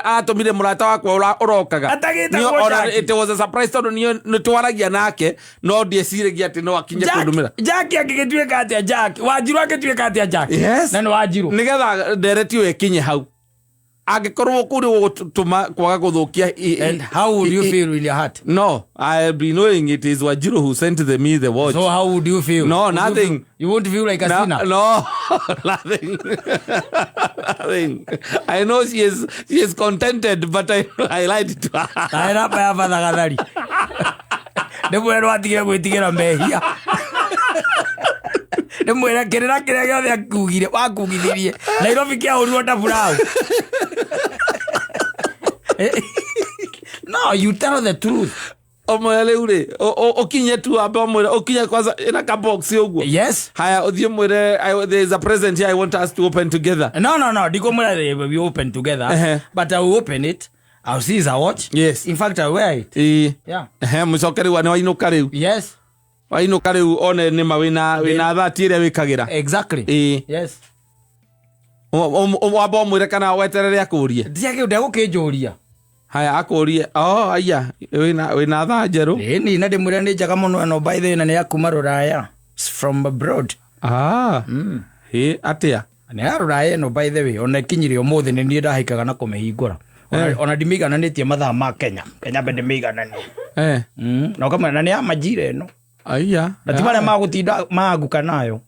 Speaker 2: atũmire mũrata wakwa ũrokaga.
Speaker 1: Atagĩtagwo
Speaker 2: Ona
Speaker 1: Jack?
Speaker 2: it was a surprise tondũ niĩ nĩ twaragia nake no ndieciragia atĩ no akinye kũndũmĩra.
Speaker 1: Jack angĩgĩtuĩka atĩa Jack? Wanjiru angĩtuĩka atĩa Jack?
Speaker 2: Yes.
Speaker 1: Na nĩ Wanjiru.
Speaker 2: Nĩgetha ndereti ĩyo ĩkinye hau angĩkorwo kũu nĩ gũgũtũma kwaga gũthũkia
Speaker 1: And how would you feel in your heart?
Speaker 2: No, I'll be knowing it is Wanjiru who sent me the watch.
Speaker 1: So how would you feel?
Speaker 2: No,
Speaker 1: Would you
Speaker 2: nothing.
Speaker 1: You won't feel like a
Speaker 2: No,
Speaker 1: sinner?
Speaker 2: no, nothing. Nothing. I know she is contented, but I lied to her.
Speaker 1: Taĩra ya bathagathari. Nĩ mwĩre nĩwatigire gwĩtigĩra mehia. Nĩ mwĩre kĩrĩra kĩrĩa gĩothe akugire wakugithirie Nairobi kĩahũrirwo ta burau. No, you tell the truth.
Speaker 2: Ũmwĩre rĩu rĩ, ũkinye tu wambe ũmwĩre ũkinye kwanza ĩna ka box ũguo.
Speaker 1: Yes.
Speaker 2: Haya, ũthiĩ ũmwĩre there is a present here I want us to open together.
Speaker 1: No, ndikumwĩra we open together. But I will open it. I'll see a watch.
Speaker 2: Yes.
Speaker 1: In fact, I'll wear it.
Speaker 2: Ĩĩ.
Speaker 1: Yeah.
Speaker 2: Ehe, mũcoke rĩu nĩ wainũka rĩu.
Speaker 1: Yes.
Speaker 2: Wainũka rĩu one nĩma wĩna thaa ti ĩrĩa wĩkagĩra.
Speaker 1: Exactly.
Speaker 2: Ĩĩ.
Speaker 1: Yes.
Speaker 2: Wamba ũmwĩre kana weterere akũrie?
Speaker 1: Ndiagĩ ndegũkĩnjũria.
Speaker 2: Haya, akũrie, oh aya, wĩna thaa njerũ.
Speaker 1: Ĩni na ndĩmwĩre nĩ njega mũno ĩno, by the way, na nĩ ya kuma rũraya. It's from abroad.
Speaker 2: Ah. Ĩ atĩa?
Speaker 1: Nĩ ya rũraya ĩno, by the way, ona ĩkinyire ũmũthĩ nĩ niĩ ndahĩkaga na kũmĩhingũra. Ona ndimĩigananĩtie mathaa ma Kenya. Kenya mbe ndĩmĩigananie. Na ũkamwĩra na nĩ ya majira ĩno.
Speaker 2: Aya.
Speaker 1: Na ti marĩa magũtinda maanguka nayo.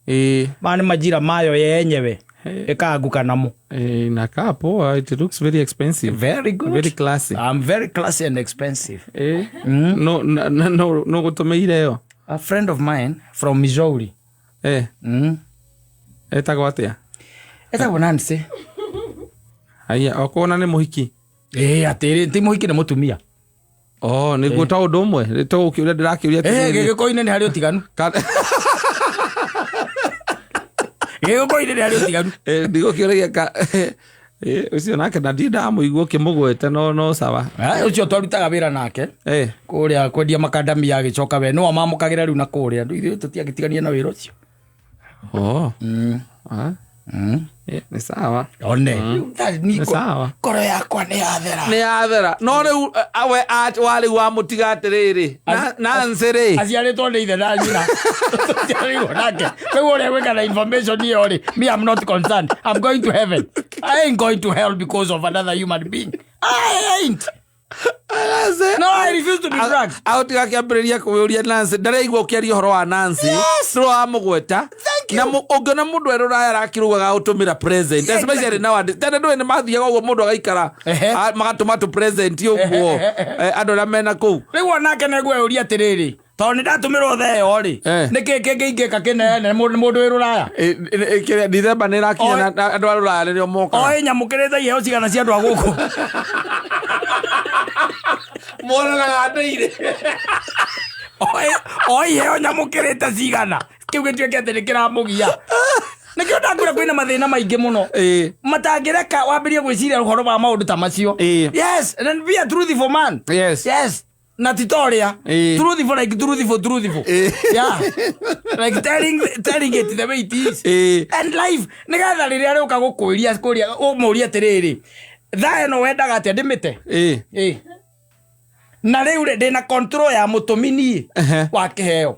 Speaker 1: Maya nĩ majira mayo yenyewe. Ĩkaanguka namo.
Speaker 2: Inakaa poa. It looks very expensive.
Speaker 1: Very good.
Speaker 2: Very classy.
Speaker 1: I'm very classy and expensive.
Speaker 2: No no no no gũtũmĩire ĩyo.
Speaker 1: A friend of mine from Missouri.
Speaker 2: Etagwo atĩa?
Speaker 1: Etagwo Nancy.
Speaker 2: Aya, okwona nĩ mũhiki.
Speaker 1: Atĩrĩ ti mũhiki nĩ mũtumia.
Speaker 2: Oh, nĩguo ta ũndũ ũmwe. Nĩ ta ũkĩũria ndĩrakĩũria atĩrĩrĩ.
Speaker 1: Gĩgĩkũyũ-inĩ nĩ harĩ ũtiganu. Gĩgĩkũyũ-inĩ nĩ harĩ ũtiganu.
Speaker 2: Ndigũkĩũragia ka ũcio nake na ndirĩ ndamũigua ũkĩmũgweta no sawa.
Speaker 1: Ũcio twarutaga wĩra nake. Kũrĩa kwendia makandamia agĩcoka we nĩwe mamũkagĩra rĩu na kũrĩa. Ithuĩ tũtiagĩtigania na wĩra ũcio.
Speaker 2: Oh. Nĩ sawa.
Speaker 1: One.
Speaker 2: Nĩ sawa.
Speaker 1: Ngoro yakwa nĩ yathera.
Speaker 2: Nĩ yathera. No rĩu we warĩu wamũtiga atĩrĩrĩ. Nancy rĩ.
Speaker 1: Aciarĩtwo nĩ ithe na nyina. Tũciarĩirwo nake. Rĩu ũrĩa gwĩka na information ĩyo rĩ, me I'm not concerned. I'm going to heaven. I ain't going to hell because of another human being. I ain't. No, I refuse to be drugged.
Speaker 2: Aũtiga kĩambĩrĩria kũũria Nancy. Ndaraigua ũkĩaria ũhoro wa Nancy. Nĩ wamũgweta. Na ũngĩona mũndũ erũ raya arakĩrũgaga gũtũmĩra present. Especially nowadays. Tene ndũĩ nĩ mathiaga ũguo mũndũ agaikara, magatũma tũ present ũguo. Andũ arĩa mena kũu.
Speaker 1: Rĩu onake nĩngwĩyũria atĩrĩrĩ, tondũ nĩ ndatũmĩrwo theo rĩ, nĩkĩ kĩngĩ ingĩka kĩnene nĩ mũndũ wĩ rũraya?
Speaker 2: Kĩrĩa December nĩ ĩrakinya na andũ a rũraya nĩrĩo mokaga.
Speaker 1: Oĩ nyamũkĩrĩte iheo cigana cia andũ a gũkũ.
Speaker 2: Monanaga ndĩire.
Speaker 1: Oĩ iheo nyamũkĩrĩte cigana. Kĩu gĩtuĩke atĩ nĩ kĩramũgia. Nĩkĩo ndakwĩra kwĩna mathĩna maingĩ mũno. Matangĩreka wambĩrĩrie gwĩciria ũhoro wa maũndũ ta macio. Yes, and then be a truthful man.
Speaker 2: Yes.
Speaker 1: Yes. Na ti ta ũrĩa. Truthful like truthful, truthful. Yeah. Like telling it the way it is. And life, nĩgetha rĩrĩa rĩũka gũkũria, kũria, ũmũrie atĩrĩrĩ, thaa ĩno wendaga atĩa ndĩmĩte? Na rĩu rĩ, ndĩna control ya mũtũmi niĩ wa kĩheo.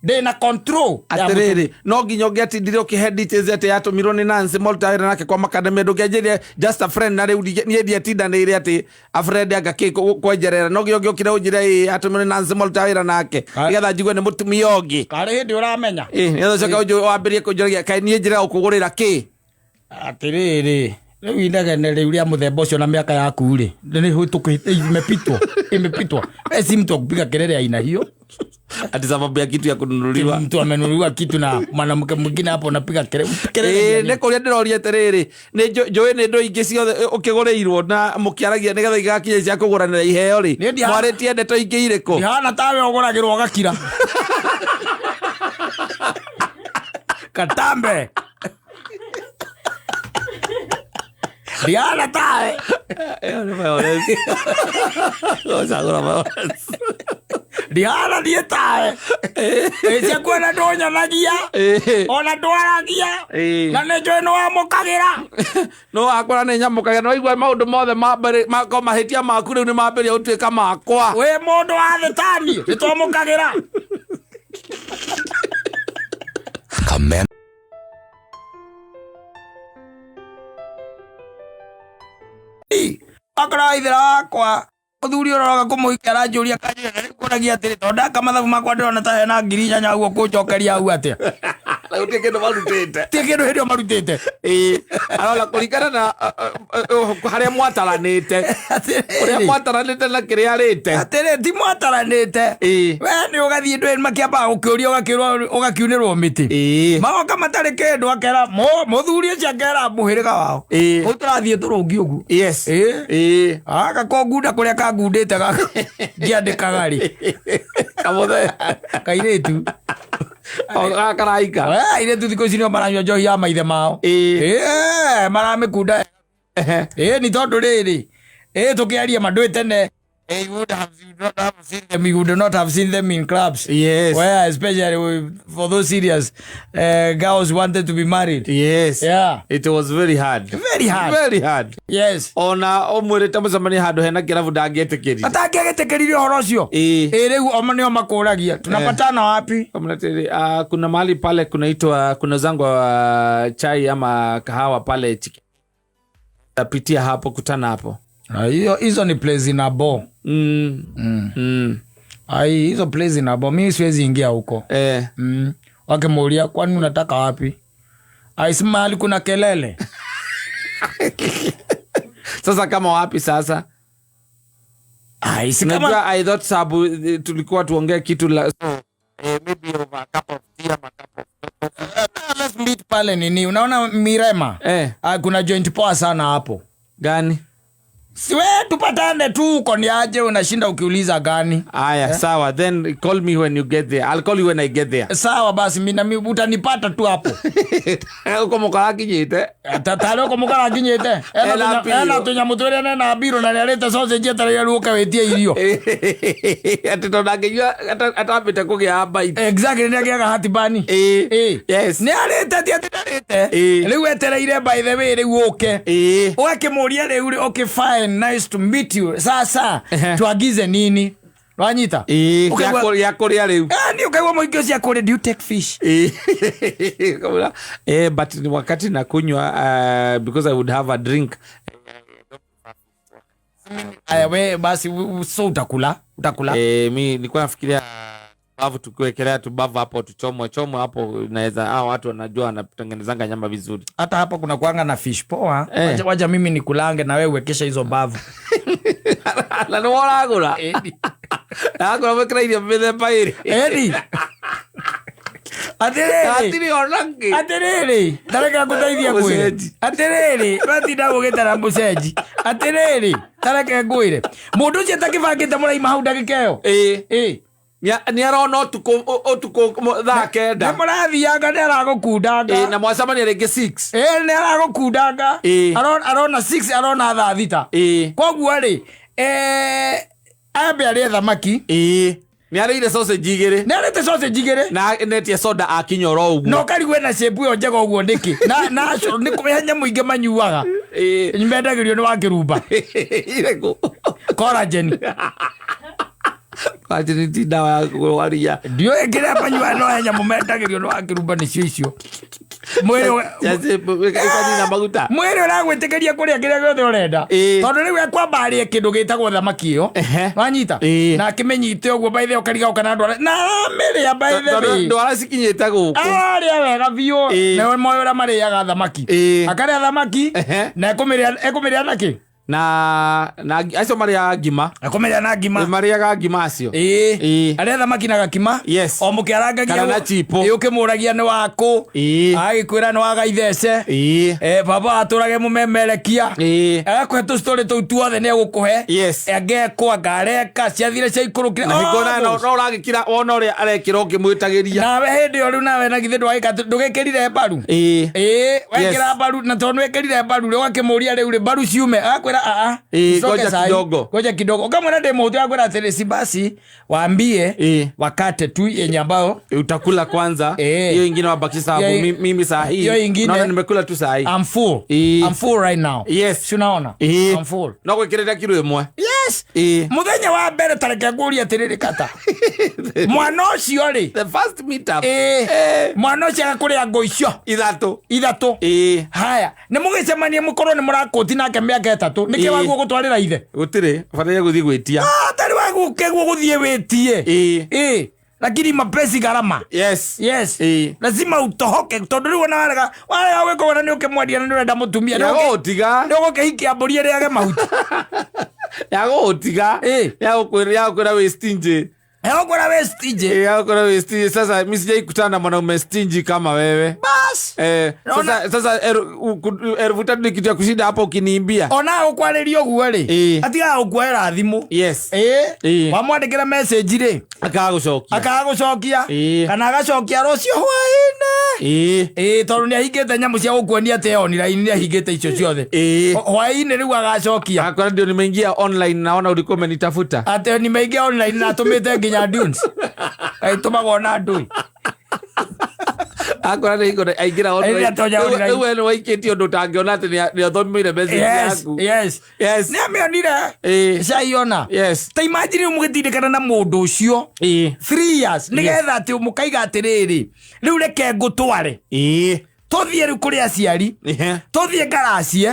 Speaker 1: Ndĩna control ya
Speaker 2: Atĩrĩrĩ, no nginya ũngĩatindire ũkĩhe details atĩ yatũmirwo nĩ Nancy Molta wĩra nake kwa makademia, ndũngĩanjĩrire just a friend na rĩu niĩ ndiatindanĩire atĩ a friend anga kĩ kwenjerera. No nginya ũngĩokire ũnjĩre ĩ yatũmirwo nĩ Nancy Molta wĩra nake. Nĩgetha njigue nĩ mũtumia ũngĩ.
Speaker 1: Karĩ hĩndĩ ũramenya.
Speaker 2: Nĩgetha ũcoke wambĩrĩrie kũnjũragia, kaĩ niĩ njĩraga gũkũgũrĩra kĩ?
Speaker 1: Atĩrĩrĩ, rĩu inegene rĩu rĩa mũthemba ũcio na mĩaka yaku rĩ, nĩ hĩtũkĩte, imepitwo, imepitwo. We si mtu wa kupiga kelele aina hiyo.
Speaker 2: Ati sababu ya kitu ya kununuliwa.
Speaker 1: Mtu amenunuliwa kitu na mwanamke mwingine hapo unapiga kelele.
Speaker 2: Nĩ kũrĩa ndĩroria atĩrĩrĩ, nĩ njũĩ nĩ indo ingĩ ciothe ũkĩgũrĩirwo na mũkĩaragia nĩgetha igakinya cia kũgũranĩra iheo rĩ.
Speaker 1: Nĩ ndiha-
Speaker 2: Mwarĩtie ndeto ingĩ irĩkũ?
Speaker 1: Ndihana tawe ũgũragĩrwo ũgakira. Katambe. Ndihana tawe.
Speaker 2: Ĩyo nĩ violence. Gũcagũra violence.
Speaker 1: Ndihana niĩ tawe. Cia kuona ndũnyonagia. Ona ndwaragia. Na nĩ njũĩ nĩ wamũkagĩra.
Speaker 2: No wakora nĩ nyamũkagĩra. No waigua maũndũ mothe ma mbere, ma mahĩtia maku rĩu nĩ mambĩrĩria gũtuĩka makwa.
Speaker 1: Wĩ mũndũ wa thĩtani, nĩ twamũkagĩra.
Speaker 3: Kameme.
Speaker 1: Akorwo ithera wakwa mũthuri ũrĩa ũroka kũmũhikia aranjũria kanjũria na rĩu kũragia atĩrĩ, tondũ ndaka mathabu makwa ndĩrona ta hena ngiri inyanya ũguo kũnjokeria hau atĩa?
Speaker 2: Na gũtirĩ kĩndũ marutĩte.
Speaker 1: Gũtirĩ kĩndũ hĩndĩ ĩyo marutĩte.
Speaker 2: Arora kũringana na harĩa mwataranĩte. Ũrĩa mwataranĩte na kĩrĩa arĩte.
Speaker 1: Atĩrĩ, ti mwataranĩte. We nĩ ũgathiĩ ndũĩ makĩambaga gũkĩũria, ũgakĩrwo, ũgakiunĩrwo mĩtĩ. Magoka matarĩ kĩndũ, akera, mũthuri ũcio akera mũhĩrĩga wao. Ũyũ tũrathiĩ tũrũngi ũguo. Gaka ngunda kũrĩa kangundĩte gaka. Ngĩandĩkaga rĩ.
Speaker 2: Kamũthee.
Speaker 1: Kairĩtu.
Speaker 2: O, gaka karaika.
Speaker 1: Airĩtu thikũ ici nĩo maranyua njohi ya maithe mao. Maramĩkunda. Nĩ tondũ rĩrĩ. Tũkĩaria ma ndũĩ tene. You would have, you not have seen them, you would not have seen them in clubs.
Speaker 2: Yes.
Speaker 1: Where especially for those serious girls wanted to be married.
Speaker 2: Yes.
Speaker 1: Yeah.
Speaker 2: It was very hard.
Speaker 1: Very hard.
Speaker 2: Very hard.
Speaker 1: Yes.
Speaker 2: Ona omwirite mucemanie handu hena kirabu ndangĩetĩkĩrire.
Speaker 1: Atangĩetĩkĩrire ũhoro ũcio. Rĩu o nĩo makũragia. Tunapatana wapi?
Speaker 2: Kamna tiri, kuna mahali pale kunaitwa, kuna zangwa chai ama kahawa pale chiki. Pitia hapo, kutana hapo.
Speaker 1: Ah, hiyo hizo ni place ina bo. Ai, hizo place ina bo, mimi siwezi ingia huko. Wakimuulia kwani unataka wapi? Ai, si mahali kuna kelele.
Speaker 2: Sasa kama wapi sasa?
Speaker 1: Ai, si kama
Speaker 2: Unajua, I thought sabu tulikuwa tuongee kitu la so, maybe over a cup of tea ama cup of
Speaker 1: Ah, let's meet pale nini, unaona Mirema? Ah, kuna joint poa sana hapo.
Speaker 2: Gani?
Speaker 1: Si we tupatane tu huko, ni aje unashinda ukiuliza gani?
Speaker 2: Aya, sawa, then call me when you get there. I'll call you when I get there.
Speaker 1: Sawa basi, mimi na mimi utanipata tu hapo.
Speaker 2: Uko mukora kinyite.
Speaker 1: Tatare uko mukora kinyite.
Speaker 2: Ena mbiro.
Speaker 1: Ena tunyamu twĩrĩ nena mbiro na nĩarĩte sausage etereire rĩu ũke wĩtie irio.
Speaker 2: Atĩ tondũ angĩnyua atambĩte kũgĩa bite.
Speaker 1: Exactly, nĩagĩaga hatibani. Nĩarĩte, ti atĩ ndarĩte. Rĩu etereire, by the way, rĩu ũke. Ũgakĩmũria rĩu rĩ, okay fine, nice to meet you. Sasa tuagize nini? Wanyita?
Speaker 2: Gĩa kũrĩa rĩu.
Speaker 1: Ah, ni ukaigua mũingĩ ũcio akũrĩa, do you take fish?
Speaker 2: But ni wakati nakunywa, because I would have a drink.
Speaker 1: Aya, we basi so utakula, utakula.
Speaker 2: Mi nilikuwa nafikiria bavu, tukiwekelea tu bavu hapo, tuchomwe chomwe hapo, naweza, hao watu wanajua wanatengenezanga nyama vizuri.
Speaker 1: Hata hapa kuna kuanga na fish poa. Wacha mimi nikulange na wewe uwekesha hizo bavu.
Speaker 2: Na nĩ woragũra agũra mwĩkĩra irio mĩthemba ĩrĩ.
Speaker 1: Edi. Atĩrĩrĩ.
Speaker 2: Hatirĩ ona kĩ.
Speaker 1: Atĩrĩrĩ, tareke ngũteithie ngwĩre.
Speaker 2: Mũcenji.
Speaker 1: Atĩrĩrĩ, watinda gũgĩtara mũcenji. Atĩrĩrĩ, tareke ngwĩre. Mũndũ ũcio atakĩbangĩte mũraima hau ndagĩka ĩyo.
Speaker 2: Nĩ arona ũtukũ thaa 9.
Speaker 1: Nĩ mũrathianga, nĩ aragũkundanga.
Speaker 2: Na mwacemania rĩngĩ 6.
Speaker 1: Nĩ aragũkundanga. Arona 6, arona thaa 6. Koguo rĩ, ambe arĩe thamaki.
Speaker 2: Nĩ arĩire sausage igĩrĩ.
Speaker 1: Nĩ arĩte sausage igĩrĩ.
Speaker 2: Na netie soda akinya oro ũguo.
Speaker 1: Na ũkarigwo ena shape ĩyo njega ũguo nĩkĩ? Na acio nĩ kũrĩa nyamũ ingĩ manyuaga. Mendagĩrio nĩ wa kĩrumba.
Speaker 2: Irĩkũ?
Speaker 1: Collagen.
Speaker 2: Collagen ti ndawa ya kũrwaria.
Speaker 1: Ndiũĩ kĩrĩa manyuaga, no he nyamũ mendagĩrio nĩ wa kĩrumba, nĩcio icio. Mwĩrĩ
Speaker 2: Ikanina maguta.
Speaker 1: Mwĩrĩ ũragwĩtĩkĩria kũrĩa kĩrĩa gĩothe ũrenda. Tondũ rĩu ekwamba arĩe kĩndũ gĩtagwo thamaki ĩyo. Wanyita? Na akĩmĩnyite ũguo, by the way, ũkariga kana ndwara. Na aramĩrĩa, by the
Speaker 2: Tondũ
Speaker 1: way.
Speaker 2: ndwara cikinyĩte gũkũ.
Speaker 1: Ararĩa wega biũ. Na moĩ ũrĩa marĩaga thamaki. Akarĩa thamaki, na ekũmĩrĩa na kĩ?
Speaker 2: Na acio marĩaga ngima.
Speaker 1: Ekũmĩrĩa na ngima.
Speaker 2: Marĩaga ngima acio.
Speaker 1: Arĩa thamaki na gakima. O mũkĩarangagia
Speaker 2: Kana na chipo.
Speaker 1: Ũkĩmũragia nĩ wakũ. Agĩkwĩra nĩ wa Gaithece. Baba atũrage mũmemerekia. Agakũhe tũ story tũu tuothe nĩ egũkũhe. Angekwo, angareka, ciathire ciaikũrũkire.
Speaker 2: Na hingo no ũragĩkira wona ũrĩa arekĩra ũkĩmwĩtagĩria.
Speaker 1: Nawe hĩndĩ ĩyo rĩu nawe na githĩ ndũgĩkĩrire mbaru? Wekĩra mbaru, na tondũ nĩwekĩrire mbaru rĩ, ũgakĩmũria rĩu rĩ, mbaru ciume. Agakwĩra, aa, usisoke
Speaker 2: Ngoja
Speaker 1: sahi.
Speaker 2: kidogo.
Speaker 1: Ngoja kidogo. Ukamwona demo tu akwĩra atĩrĩ, si basi waambie wakate tu yenye ambayo
Speaker 2: utakula kwanza. Hiyo ingine wabaki sababu mimi saa hii.
Speaker 1: Hiyo ingine
Speaker 2: Naona nimekula tu saa hii.
Speaker 1: I'm full. I'm full right now. Si unaona? I'm full.
Speaker 2: No gwikirira kiro imwe.
Speaker 1: Yes. Muthenya wa mbere tareke ngurie atiriri kata. Mwana ucio ri.
Speaker 2: The first meet up.
Speaker 1: Mwana ucio agakuria ngo icio.
Speaker 2: Ithatu.
Speaker 1: Ithatu. Haya, ni mugicemania mukorwo ni murakoti nake miaka 3. Niki waguo gutwarira ithe?
Speaker 2: Gutiri, bataire guthii gwitia.
Speaker 1: Tari waguo keguo guthii witie. Lakini mapenzi gharama.
Speaker 2: Yes.
Speaker 1: Yes. Lazima utohoke tondu riu ona warega gwika ona ni ukimwendia na ndirenda mutumia.
Speaker 2: Ya gũgũtiga.
Speaker 1: Ni ugukihikia mbũri ĩrĩage mahuti.
Speaker 2: Ya gũgũtiga. Ya gũkwĩra wĩ stingy.
Speaker 1: Ya gũkwĩra wĩ stingy.
Speaker 2: Ya gũkwĩra wĩ stingy. Sasa mimi sijai kutana na mwanaume stingy kama wewe.
Speaker 1: Bas.
Speaker 2: Sasa 3,000 ni kitu ya kushinda hapo ukiniimbia.
Speaker 1: Ona gũkwarĩria ũguo rĩ. Atigaga gũkuoera thimũ. Wamwandĩkĩra message rĩ.
Speaker 2: Akaga gũcokia.
Speaker 1: Akaga gũcokia. Kana agacokia rũciũ hwaĩ-inĩ. Tondũ nĩahingĩte nyamũ cia gũkuonia atĩ online, nĩahingĩte icio ciothe. Hwaĩ-inĩ rĩu agacokia.
Speaker 2: Akora ndio nimeingia online, naona ulikuwa umenitafuta.
Speaker 1: Atĩ nimeingia online na atũmĩte nginya dunes. Aitũmagwo na ndũi.
Speaker 2: Akora nĩ ingora aingĩra online.
Speaker 1: Aingĩra tonya online.
Speaker 2: Rĩu we nĩ waikĩtie ũndũ ũtangĩona atĩ nĩ athomeire message yaku.
Speaker 1: Yes. Nĩ amĩonire. Caiona. Ta imagine mũgĩtindĩkana na mũndũ ũcio. 3 years. Nĩgetha atĩ mũkaiga atĩrĩrĩ, rĩu reke ngũtware. Tũthiĩ rĩu kũrĩ aciari. Tũthiĩ ngaracie.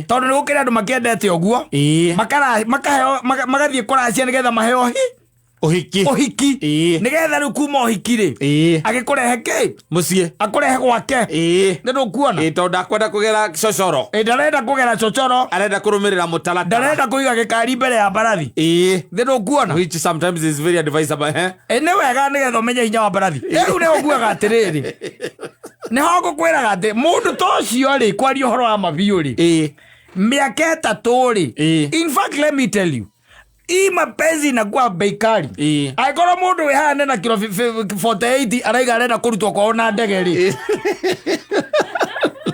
Speaker 1: Tondũ nĩ gũkĩrĩ andũ makĩendete ũguo. Makaheo magathiĩ kũracia nĩgetha maheo hi
Speaker 2: Ũhiki.
Speaker 1: Ũhiki. Nĩgetha rĩu kuma ũhiki rĩ, agĩkũrehe kĩ?
Speaker 2: Mũciĩ.
Speaker 1: Akũrehe gwake. Nĩ ndũkuona?
Speaker 2: Tondũ ndakwenda kũgera cocoro.
Speaker 1: Ndarenda kũgera cocoro.
Speaker 2: Arenda kũrũmĩrĩra mũtaratara.
Speaker 1: Ndarenda kũiga gĩkari mbere ya mbarathi. Nĩ ndũkuona?
Speaker 2: Which sometimes is very advisable, eh?
Speaker 1: Nĩ wega nĩgetha ũmenye hinya wa mbarathi. Rĩu nĩ ũkuaga atĩrĩrĩ, nĩho ngũkwĩraga atĩ mũndũ ta ũcio rĩ, kwaria ũhoro wa mabiũ rĩ, mĩaka 3 rĩ, in fact, let me tell you, hii mapenzi inakuwa bei kali. Angĩkorwo mũndũ wĩ haha na kilo 48 araiga arenda kũrutwo kwao na ndege rĩ,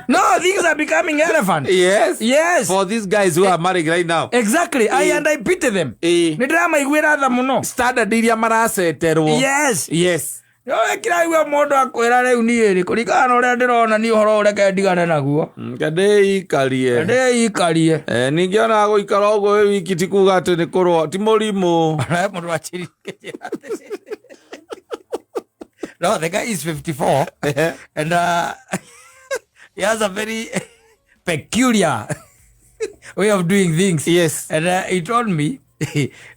Speaker 1: no, things are becoming elephant. Yes.
Speaker 2: For these guys who are married right now.
Speaker 1: Exactly. I and I pity them. Nĩ ndĩramaiguĩra tha mũno.
Speaker 2: Standard iria maraceterwo.
Speaker 1: Yes.
Speaker 2: Yes.
Speaker 1: Kĩraigua mũndũ akwĩra rĩu niĩ rĩ, kũringana na ũrĩa ndĩrona niĩ, ũhoro ũreke ndigane naguo.
Speaker 2: Ndĩikarie.
Speaker 1: Ndĩikarie.
Speaker 2: Ningĩ ona gũikara ũguo wĩ wiki ti kuga atĩ nĩ kũrũa, ti mũrimũ.
Speaker 1: Mũndũ anjĩrire, no, the guy is 54 and he has a very peculiar way of doing things. And he told me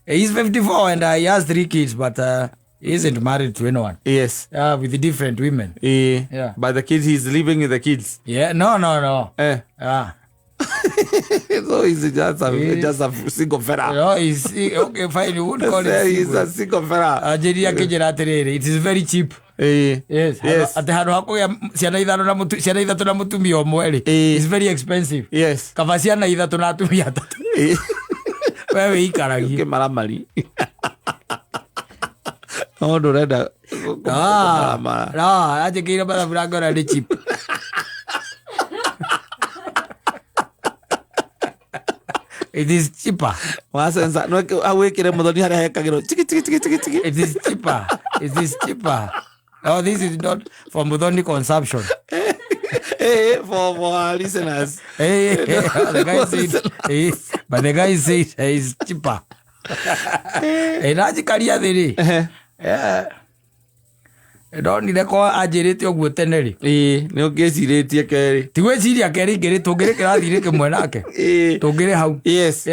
Speaker 1: he's 54 and he has three kids, but he isn't married to anyone. With different women. Yeah.
Speaker 2: But the kids, he's living with the kids.
Speaker 1: Yeah, no.
Speaker 2: So he's just a single fella.
Speaker 1: No, he's okay, fine. You wouldn't call it
Speaker 2: He's
Speaker 1: single.
Speaker 2: a single fella.
Speaker 1: Anjĩrire akĩnjĩra atĩrĩrĩ, it is very cheap. Yes. Atĩ handũ ha kũgĩa ciana ithano na ciana ithatũ na mũtumia ũmwe rĩ, it's very expensive. Kaba ciana ithatũ na atumia atatũ. We wĩikaragie.
Speaker 2: Kĩmaramari. No ndũrenda kũmaramara.
Speaker 1: No, anjĩkĩire mathabu na ngona nĩ cheap. It is cheaper.
Speaker 2: Wacenca, no hau wĩkĩre mũthoni harĩa hekagĩrwo chiki chiki chiki chiki chiki.
Speaker 1: It is cheaper. It is cheaper. No, this is not for Muthoni consumption.
Speaker 2: Hey, for our listeners.
Speaker 1: Hey, the guy said, hey, but the guy said it's cheaper. Hey, nanjikaria thĩ rĩ. Ndonire ko anjĩrĩte ũguo tene rĩ.
Speaker 2: Nĩ ũngĩcirĩtie kerĩ.
Speaker 1: Ti gwĩciria kerĩ, ingĩrĩ tũngĩrĩ kĩrathi-inĩ kĩmwe nake. Tũngĩrĩ hau. Yes.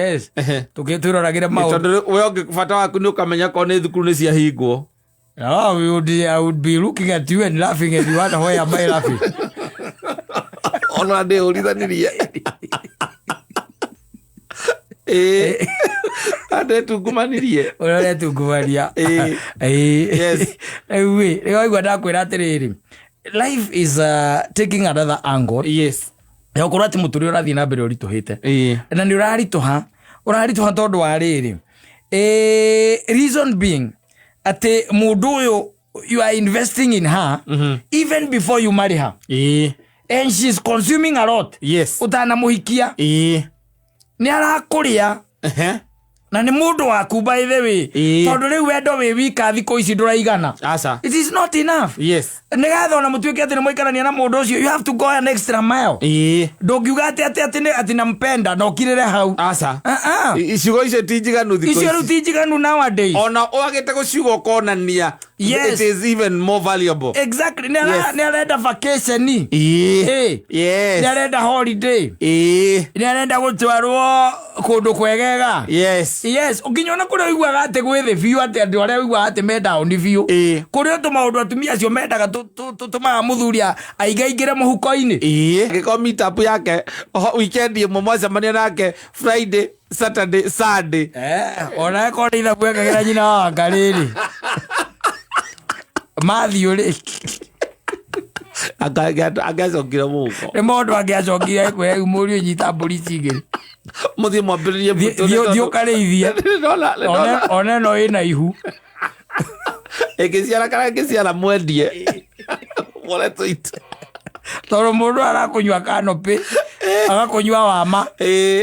Speaker 1: Tũngĩ twĩroragĩre maũndũ.
Speaker 2: Tondũ we ũngĩ bata waku nĩ ũkamenya korwo nĩ thukuru nĩ ciahingwo.
Speaker 1: No, I would be looking at you and laughing and you wonder why am I laughing.
Speaker 2: Ona ndĩũrithanirie. Andetungumanirie.
Speaker 1: Ũrĩa ũretungumania.
Speaker 2: Yes.
Speaker 1: Rĩu ĩ, rĩu waigua ndakwĩra atĩrĩrĩ, life is taking another angle. Ya gũkorwo atĩ mũtũrĩre ũrathiĩ na mbere ũritũhĩte. Na nĩ ũraritũha, ũraritũha tondũ wa rĩrĩ. Reason being atĩ mũndũ ũyũ you are investing in her even before you marry her. And she's consuming a lot. Ũtanamũhikia. Nĩ arakũrĩa. Na nĩ mũndũ waku by the way. Tondũ rĩu wendo wĩ wika thikũ ici ndũraigana.
Speaker 2: Aca.
Speaker 1: It is not enough. Nĩgetha ona mũtuĩke atĩ nĩ mũikarania na mũndũ ũcio, you have to go an extra mile. Ndũngiuga atĩ atĩ atĩ nĩ atĩ nampenda na ũkirĩre hau.
Speaker 2: Aca.
Speaker 1: Ah, ah.
Speaker 2: Icigo icio ti njiganu thikũ
Speaker 1: Icio rĩu
Speaker 2: ici.
Speaker 1: ti njiganu nowadays.
Speaker 2: Ona wagĩte gũciuga ũkonania.
Speaker 1: Yes.
Speaker 2: It is even more valuable.
Speaker 1: Exactly. Nĩ
Speaker 2: Yes.
Speaker 1: nĩ arenda vacation. Nĩ arenda holiday. Nĩ arenda gũtwarwo kũndũ kwegega. Yes, nginya ona kũrĩa ũiguaga atĩ gwĩ thĩ biũ, atĩ andũ arĩa ũiguaga atĩ me down biũ. Kũrĩ o tũmaũndũ atumia acio mendaga tũtũmaga mũthuri aingaingĩre mũhuko-inĩ.
Speaker 2: Angĩkorwo meet up yake weekend ĩmwe mwacemania nake Friday, Saturday, Sunday.
Speaker 1: Ona ĩkorwo nĩ ithabu ekagĩra nyina wa Wangarĩ-rĩ. Mathiũ rĩ.
Speaker 2: Angĩacokire mũhuko.
Speaker 1: Nĩ mũndũ angĩacokire ekwĩra rĩu mũriũ nyita mbũri ici igĩrĩ.
Speaker 2: Mũthiĩ mwambĩrĩrie mbũtũ
Speaker 1: Thiĩ
Speaker 2: nĩ tondũ
Speaker 1: ũkarĩithie.
Speaker 2: Nĩndona.
Speaker 1: One ĩno ĩna ihu.
Speaker 2: Ĩngĩciara kana ĩngĩciara mwendie. Mwone tũita.
Speaker 1: Tondũ mũndũ arakũnyua canopy, agakũnyua wama.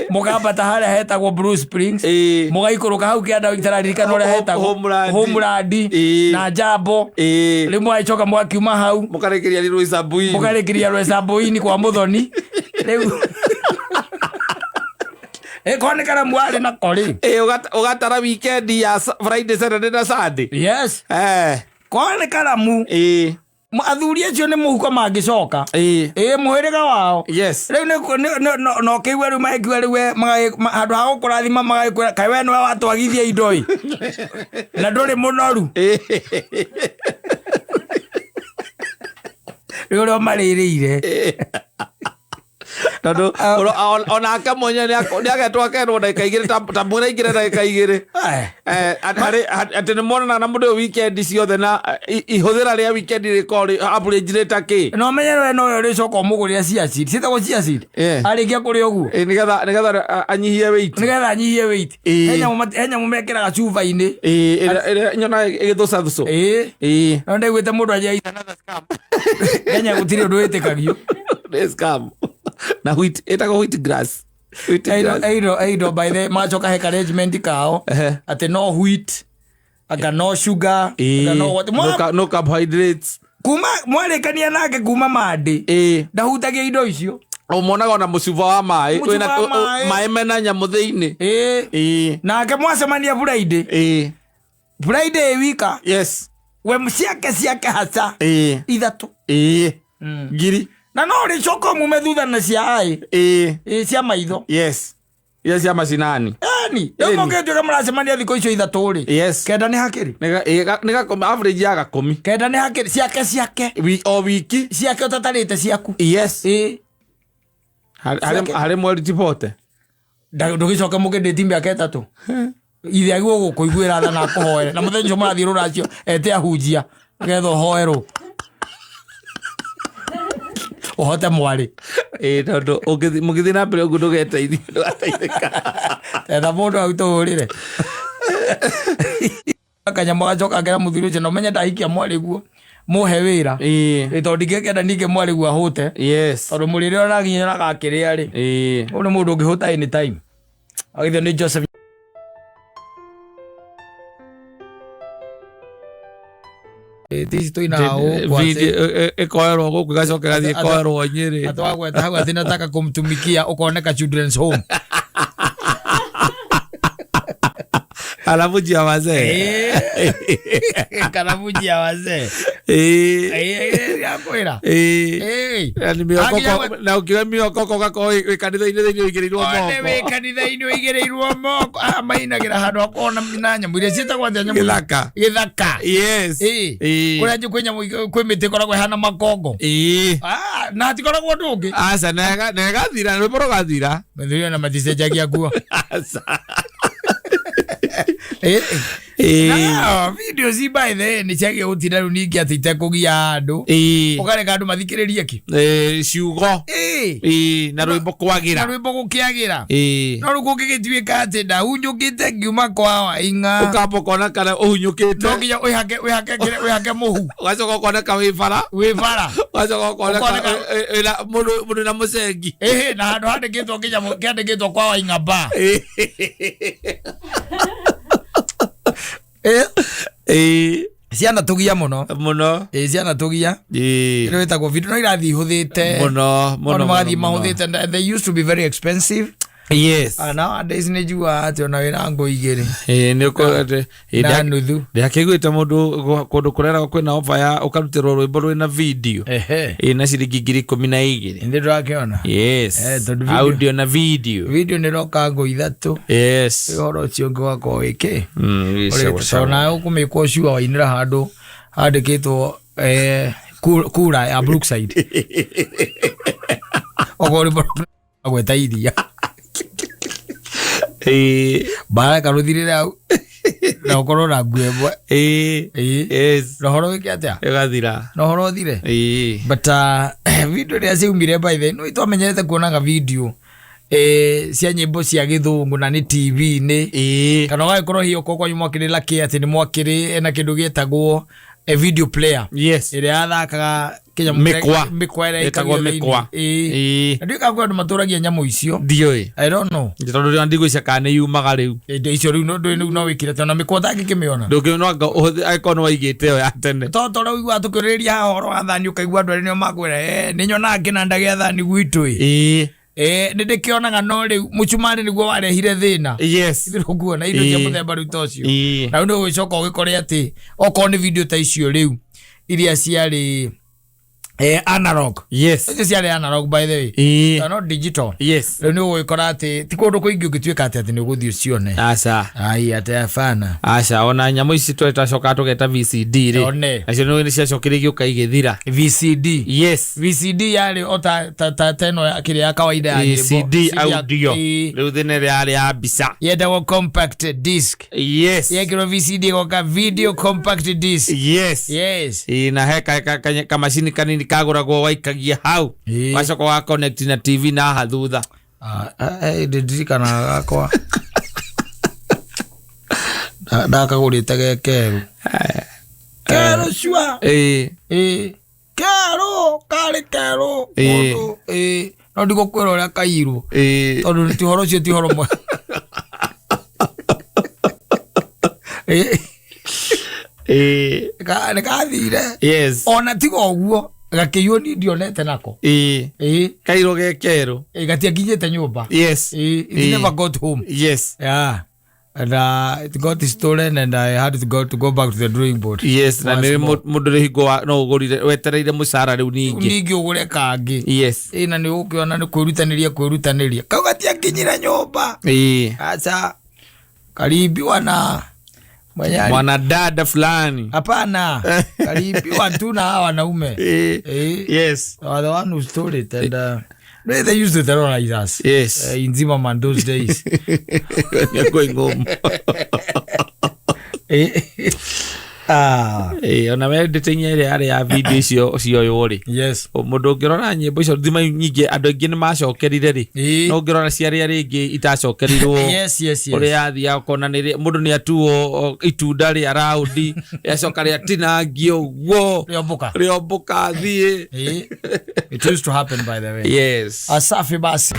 Speaker 1: Mũkambata harĩa hetagwo Blue Springs. Mũgaikũrũka hau kĩanda itararirikana ũrĩa hetagwo.
Speaker 2: Homeland.
Speaker 1: Homeland. Na Jambo. Rĩu mũgagĩcoka mũgakiuma hau.
Speaker 2: Mũkarĩkĩria Rwĩcambu-inĩ.
Speaker 1: Mũkarĩkĩria Rwĩcambu-inĩ kwa Mũthoni. Rĩu. Korwo nĩ karamu warĩ nako rĩ.
Speaker 2: Ũgatara weekend ya Friday, Saturday na Sunday.
Speaker 1: Yes. Korwo nĩ karamu. Athuri acio nĩ mũhuko mangĩcoka.
Speaker 2: Ĩĩ.
Speaker 1: Ĩ mũhĩrĩga wao.
Speaker 2: Yes.
Speaker 1: Rĩu no kĩigua rĩu magĩkiuga rĩu we handũ ha gũkũrathima magagĩkwĩra kaĩ we nĩwe watwagithia indo ĩ na ndũrĩ mũnoru. Rĩu ũrĩa ũmarĩrĩire.
Speaker 2: Tondũ onake mwenyewe nĩ akerwo ndagĩka igĩrĩ ta mwĩra aingĩre ndagĩka igĩrĩ.
Speaker 1: Ai.
Speaker 2: Atĩ nĩ monana na mũndũ ũyũ weekend ciothe na ihũthĩra rĩa weekend rĩkorwo rĩ average rĩ ta kĩ.
Speaker 1: Na ũmenye we nowe ũrĩcoka ũmũgũrĩre chia seed. Ciĩtagwo chia seed. Arĩkia kũrĩa ũguo.
Speaker 2: Nĩgetha anyihie weight.
Speaker 1: Nĩgetha anyihie weight. He nyamũ mekĩraga cuba-inĩ.
Speaker 2: Ĩrĩa nyonaga ĩgĩthũcathũcũ.
Speaker 1: No ndaiguĩte mũndũ anjia another scam. Kenya gũtirĩ ũndũ wĩtĩkagio.
Speaker 2: Nĩ scam. Na wheat, ĩtagwo wheat grass. Wheat grass.
Speaker 1: Eido by the macoka he arrangement kao atĩ no wheat anga no sugar anga no what.
Speaker 2: No carbohydrates.
Speaker 1: Kuma mwarĩkania nake kuma Monday. Ndahutagia indo icio.
Speaker 2: Ũmonaga ona mũcuba wa maĩ,
Speaker 1: Mũcuba
Speaker 2: wĩna
Speaker 1: wa maĩ.
Speaker 2: maĩ mena nyamũ thĩinĩ.
Speaker 1: Nake mwacemania Friday. Friday wika.
Speaker 2: Yes.
Speaker 1: We ciake haca. Ithatũ.
Speaker 2: Ngiri.
Speaker 1: Na no rĩcoka mume thutha na cia ai. Cia maitho.
Speaker 2: Yes. Iria cia macinani.
Speaker 1: Ĩni. Rĩu mũngĩtuĩka mũracemania thikũ icio ithatũ rĩ.
Speaker 2: Yes.
Speaker 1: Kenda nĩ hakĩrĩ.
Speaker 2: Nĩ gakũmi, average ya gakũmi.
Speaker 1: Kenda nĩ hakĩrĩ. Ciake, ciake.
Speaker 2: O wiki.
Speaker 1: Ciake ũtatarĩte ciaku.
Speaker 2: Yes. Harĩ mweri ti bote.
Speaker 1: Ndũgĩcoke mũkĩndĩti mĩaka ĩtatũ. Ithe agĩrĩirwo gũkũiguĩra tha na akũhoere. Na mũthenya ũcio mũrathiĩ rũracio, ete ahunjia, nĩgetha ũhoerwo. Ũhote mwarĩ.
Speaker 2: Tondũ mũgĩthiĩ na mbere ũguo ndũgeteithia, ndũgateithĩka.
Speaker 1: Etha mũndũ hau tũhũrĩre. Kanyamũ gacoka akera mũthuri ũcio, na ũmenye ndahikia mwarĩ guo, mũhe wĩra. Tondũ ndingĩkenda ningĩ mwarĩ guo ahũte.
Speaker 2: Yes.
Speaker 1: Tondũ mũrĩre ũrĩa nginya agakĩrĩa rĩ. Ũyũ nĩ mũndũ ũngĩhũta anytime. Agithio nĩ Joseph. Tici twĩna gũkũ atĩ-
Speaker 2: Video, ĩkoerwo gũkũ ĩgacoka ĩgathiĩ ĩkoerwo Nyĩrĩ.
Speaker 1: Atĩ wagweta hau atĩ nataka kumtumikia ũkoneka children's home.
Speaker 2: Alafu ya wazee.
Speaker 1: Kana mji ya wazee. Yakwĩra.
Speaker 2: Na ni miokoko, na ukiwa miokoko ũgakorwo wĩ kanitha-inĩ thĩinĩ ũigĩrĩirwo
Speaker 1: One wĩ
Speaker 2: moko.
Speaker 1: kanitha-inĩ ũigĩrĩirwo moko. Mainagĩra handũ hakoragwo na nyamũ iria ciĩtagwo atĩa nyamũ?
Speaker 2: Gĩthaka.
Speaker 1: Gĩthaka.
Speaker 2: Yes.
Speaker 1: Kũrĩa kwĩ nyamũ, kwĩ mĩtĩ ĩkoragwo ĩhana makongo. Na hatikoragwo ũndũ ũngĩ.
Speaker 2: Aca, na ĩgathira, rwĩmbo rũgathira.
Speaker 1: Mathuri ona maticenjagia nguo.
Speaker 2: Aca.
Speaker 1: Na, video ci by the way nĩ ciagĩa gũtinda rĩu ningĩ atĩ itekũgia andũ. Ũkareka andũ mathikĩrĩrie kĩ?
Speaker 2: Ciugo. Na rwĩmbo kwagĩra.
Speaker 1: Na rwĩmbo gũkĩagĩra. No rĩu kũngĩgĩtuĩka atĩ ndahunyũkĩte ngiuma kwa Waing'a.
Speaker 2: Ũkamba ũkona kana ũhunyũkĩte.
Speaker 1: No nginya wĩhake mũhu.
Speaker 2: Ũgacoka ũkoneka wĩ bara.
Speaker 1: Wĩ bara.
Speaker 2: Ũgacoka ũkoneka
Speaker 1: Ũkoneka
Speaker 2: wĩna mũndũ na mũcengi.
Speaker 1: Na handũ handĩkĩtwo nginya kĩandĩkĩtwo kwa Waing'a bar. Ciana tũgia mũno.
Speaker 2: Mũno.
Speaker 1: Ciana tũgia. Ĩno ĩtagwo video, no irathiĩ ihũthĩte.
Speaker 2: Mũno, mũno,
Speaker 1: Ona magathiĩ
Speaker 2: mũno, mũno.
Speaker 1: mahũthĩte, and they used to be very expensive.
Speaker 2: Yes.
Speaker 1: Nowadays nĩ njugaga atĩ ona wĩna ngũ igĩrĩ.
Speaker 2: Nĩ ũko-, atĩ,
Speaker 1: Na nuthu.
Speaker 2: Ndakĩiguĩte mũndũ kũndũ kũreragwo kwĩna offer ya ũkarutĩrwo rwĩmbo rwĩna video. Na ciringi ngiri ikũmi na igĩrĩ.
Speaker 1: Nĩ ndĩrakĩona.
Speaker 2: Yes.
Speaker 1: Tondũ video
Speaker 2: Audio na video.
Speaker 1: Video nĩ ĩroka ngũ ithatũ.
Speaker 2: Yes.
Speaker 1: Ũhoro ũcio ũngĩ wakorwo wĩ kĩ?
Speaker 2: Wĩ
Speaker 1: Ũrĩ
Speaker 2: sawa, sawa.
Speaker 1: tondũ nawe ũkũmĩkwo sure wainĩra handũ handĩkĩtwo, kura ya Brookside. Okorwo rwĩmbo gweta iria. Mbara karũthirĩre hau. Na ũkorwo na nguo ĩmwe.
Speaker 2: Yes.
Speaker 1: Na ũhoro wĩke atĩa?
Speaker 2: Ĩgathira.
Speaker 1: Na ũhoro ũthire? But video ĩrĩa ciaumire by the way, no twamenyerete kuonaga video, cia nyĩmbo cia gĩthũngũ na nĩ T V-inĩ. Kana ũgagĩkorwo hihi okorwo kwanyu mwakĩrĩ lucky atĩ nĩ mwakĩrĩ na kĩndũ gĩtagwo, video player.
Speaker 2: Yes.
Speaker 1: Ĩrĩa yathakaga kĩnyamũ
Speaker 2: Mĩkwa.
Speaker 1: mĩkwa ĩrĩa
Speaker 2: Ĩtagwo
Speaker 1: ĩikagio thĩinĩ.
Speaker 2: mĩkwa.
Speaker 1: Na ndiũĩ kana kwĩ andũ matũragia nyamũ icio.
Speaker 2: Ndiũĩ.
Speaker 1: I don't know.
Speaker 2: Tondũ rĩu ndigwĩciria kana nĩ yumaga rĩu.
Speaker 1: Indo icio rĩu no ndũĩ rĩu no wĩkĩre tondũ na mĩkwa ũtangĩkĩmĩona.
Speaker 2: Ndũngĩ, no anga ũhũthĩ, angĩkorwo nĩ waigĩte ĩyo ya tene.
Speaker 1: To ta ũrĩa ũiguaga tũkĩũrĩrĩria haha ũhoro wa thani ũkaigua andũ arĩa nĩo makwĩra, nĩ nyonaga kĩnanda gĩa thani gwitũ ĩ. Nĩ ndĩkĩonaga no rĩu mũcumarĩ nĩguo warehire thĩna.
Speaker 2: Yes.
Speaker 1: Ithuĩ ndũkuona indo cia mũthemba rĩu ta ũcio. Na rĩu nĩ ũgũgĩcoka ũgĩkore atĩ okorwo nĩ video ta icio rĩu iria ciarĩ Analog.
Speaker 2: Yes.
Speaker 1: Icio ciarĩ analog, by the way.
Speaker 2: Ĩĩ.
Speaker 1: They are not digital.
Speaker 2: Yes.
Speaker 1: Rĩu nĩ ũgũgĩkora atĩ ti kũndũ kũingĩ ũngĩtuĩka atĩ nĩ ũgũthiĩ ũcione.
Speaker 2: Aca.
Speaker 1: Ai, atĩ abana.
Speaker 2: Aca, ona nyamũ ici twacokaga tũgeta VCD rĩ,
Speaker 1: One.
Speaker 2: nacio nĩ ciacokire igĩũka igĩthira.
Speaker 1: VCD.
Speaker 2: Yes.
Speaker 1: VCD yarĩ o ta ĩno ya kĩrĩa ya kawaida ya nyĩmbo.
Speaker 2: CD audio.
Speaker 1: Ĩĩ.
Speaker 2: Rĩu thĩna ĩrĩa yarĩ ya mbica.
Speaker 1: Yetagwo compact disc.
Speaker 2: Yes.
Speaker 1: Yekĩrwo VCD ĩgoka video compact disc.
Speaker 2: Yes.
Speaker 1: Yes.
Speaker 2: Ĩĩ, na he kamacini kanini kagũragwo waikagia hau.
Speaker 1: Ĩĩ.
Speaker 2: Wacoka wa connect na TV na haha thutha.
Speaker 1: Ndirikanaga gakwa ndakagũrĩte ge kerũ kerũ cua.
Speaker 2: Ĩĩ.
Speaker 1: Ĩĩ, kerũ karĩ kerũ.
Speaker 2: Ĩĩ.
Speaker 1: Mũndũ, ĩĩ, no ndigũkwĩra ũrĩa kairwo
Speaker 2: Ĩĩ.
Speaker 1: tondũ ti ũhoro ũcio, ti ũhoro mwega. Ĩĩ.
Speaker 2: Ĩĩ.
Speaker 1: Nĩ kathire.
Speaker 2: Yes.
Speaker 1: Ona tiga ũguo gakĩiywo ni ndionete nako.
Speaker 2: Ĩĩ.
Speaker 1: Ĩĩ.
Speaker 2: Kairwo ge kerũ.
Speaker 1: Ĩĩ, gatiakinyĩte nyũmba.
Speaker 2: Yes.
Speaker 1: Ĩĩ, it never got home. Yeah, and it got stolen and I had to go back to the drawing board.
Speaker 2: Yes, na
Speaker 1: Once
Speaker 2: nĩ
Speaker 1: more.
Speaker 2: mũndũ rĩ hingo no ũgũrire wetereire mũcara rĩu ningĩ.
Speaker 1: Ningĩ ũgũre kangĩ.
Speaker 2: Yes.
Speaker 1: Ĩĩ, na nĩ ũgũkĩona nĩ kwĩrutanĩria kau gatiakinyire nyũmba.
Speaker 2: Ĩĩ.
Speaker 1: Aca, kaliibiwa na mwenye
Speaker 2: Mwanadada fulani.
Speaker 1: Hapana, kaliibiwa tu na hawa wanaume.
Speaker 2: Ĩĩ.
Speaker 1: Ĩĩ.
Speaker 2: Yes.
Speaker 1: They are the one who stole it and they used to terrorize us in Zimmerman those days.
Speaker 2: When you're going home.
Speaker 1: Ah.
Speaker 2: Ĩĩ, ona wendete inya ĩrĩa yarĩ ya video icio cioywo rĩ, mũndũ ũngĩrora nyĩmbo icio thima nyingĩ andũ aingĩ nĩ macokerire rĩ, no ũngĩrora ciarĩa rĩngĩ itacokerirwo ũrĩa yathiaga ũkona nĩ mũndũ nĩ atuo itunda rĩa raundi rĩacoka rĩatinangio ũguo.
Speaker 1: Rĩombũka.
Speaker 2: Rĩombũka thiĩ.
Speaker 1: It used to happen, by the way.
Speaker 2: Yes.
Speaker 1: Asafi basi.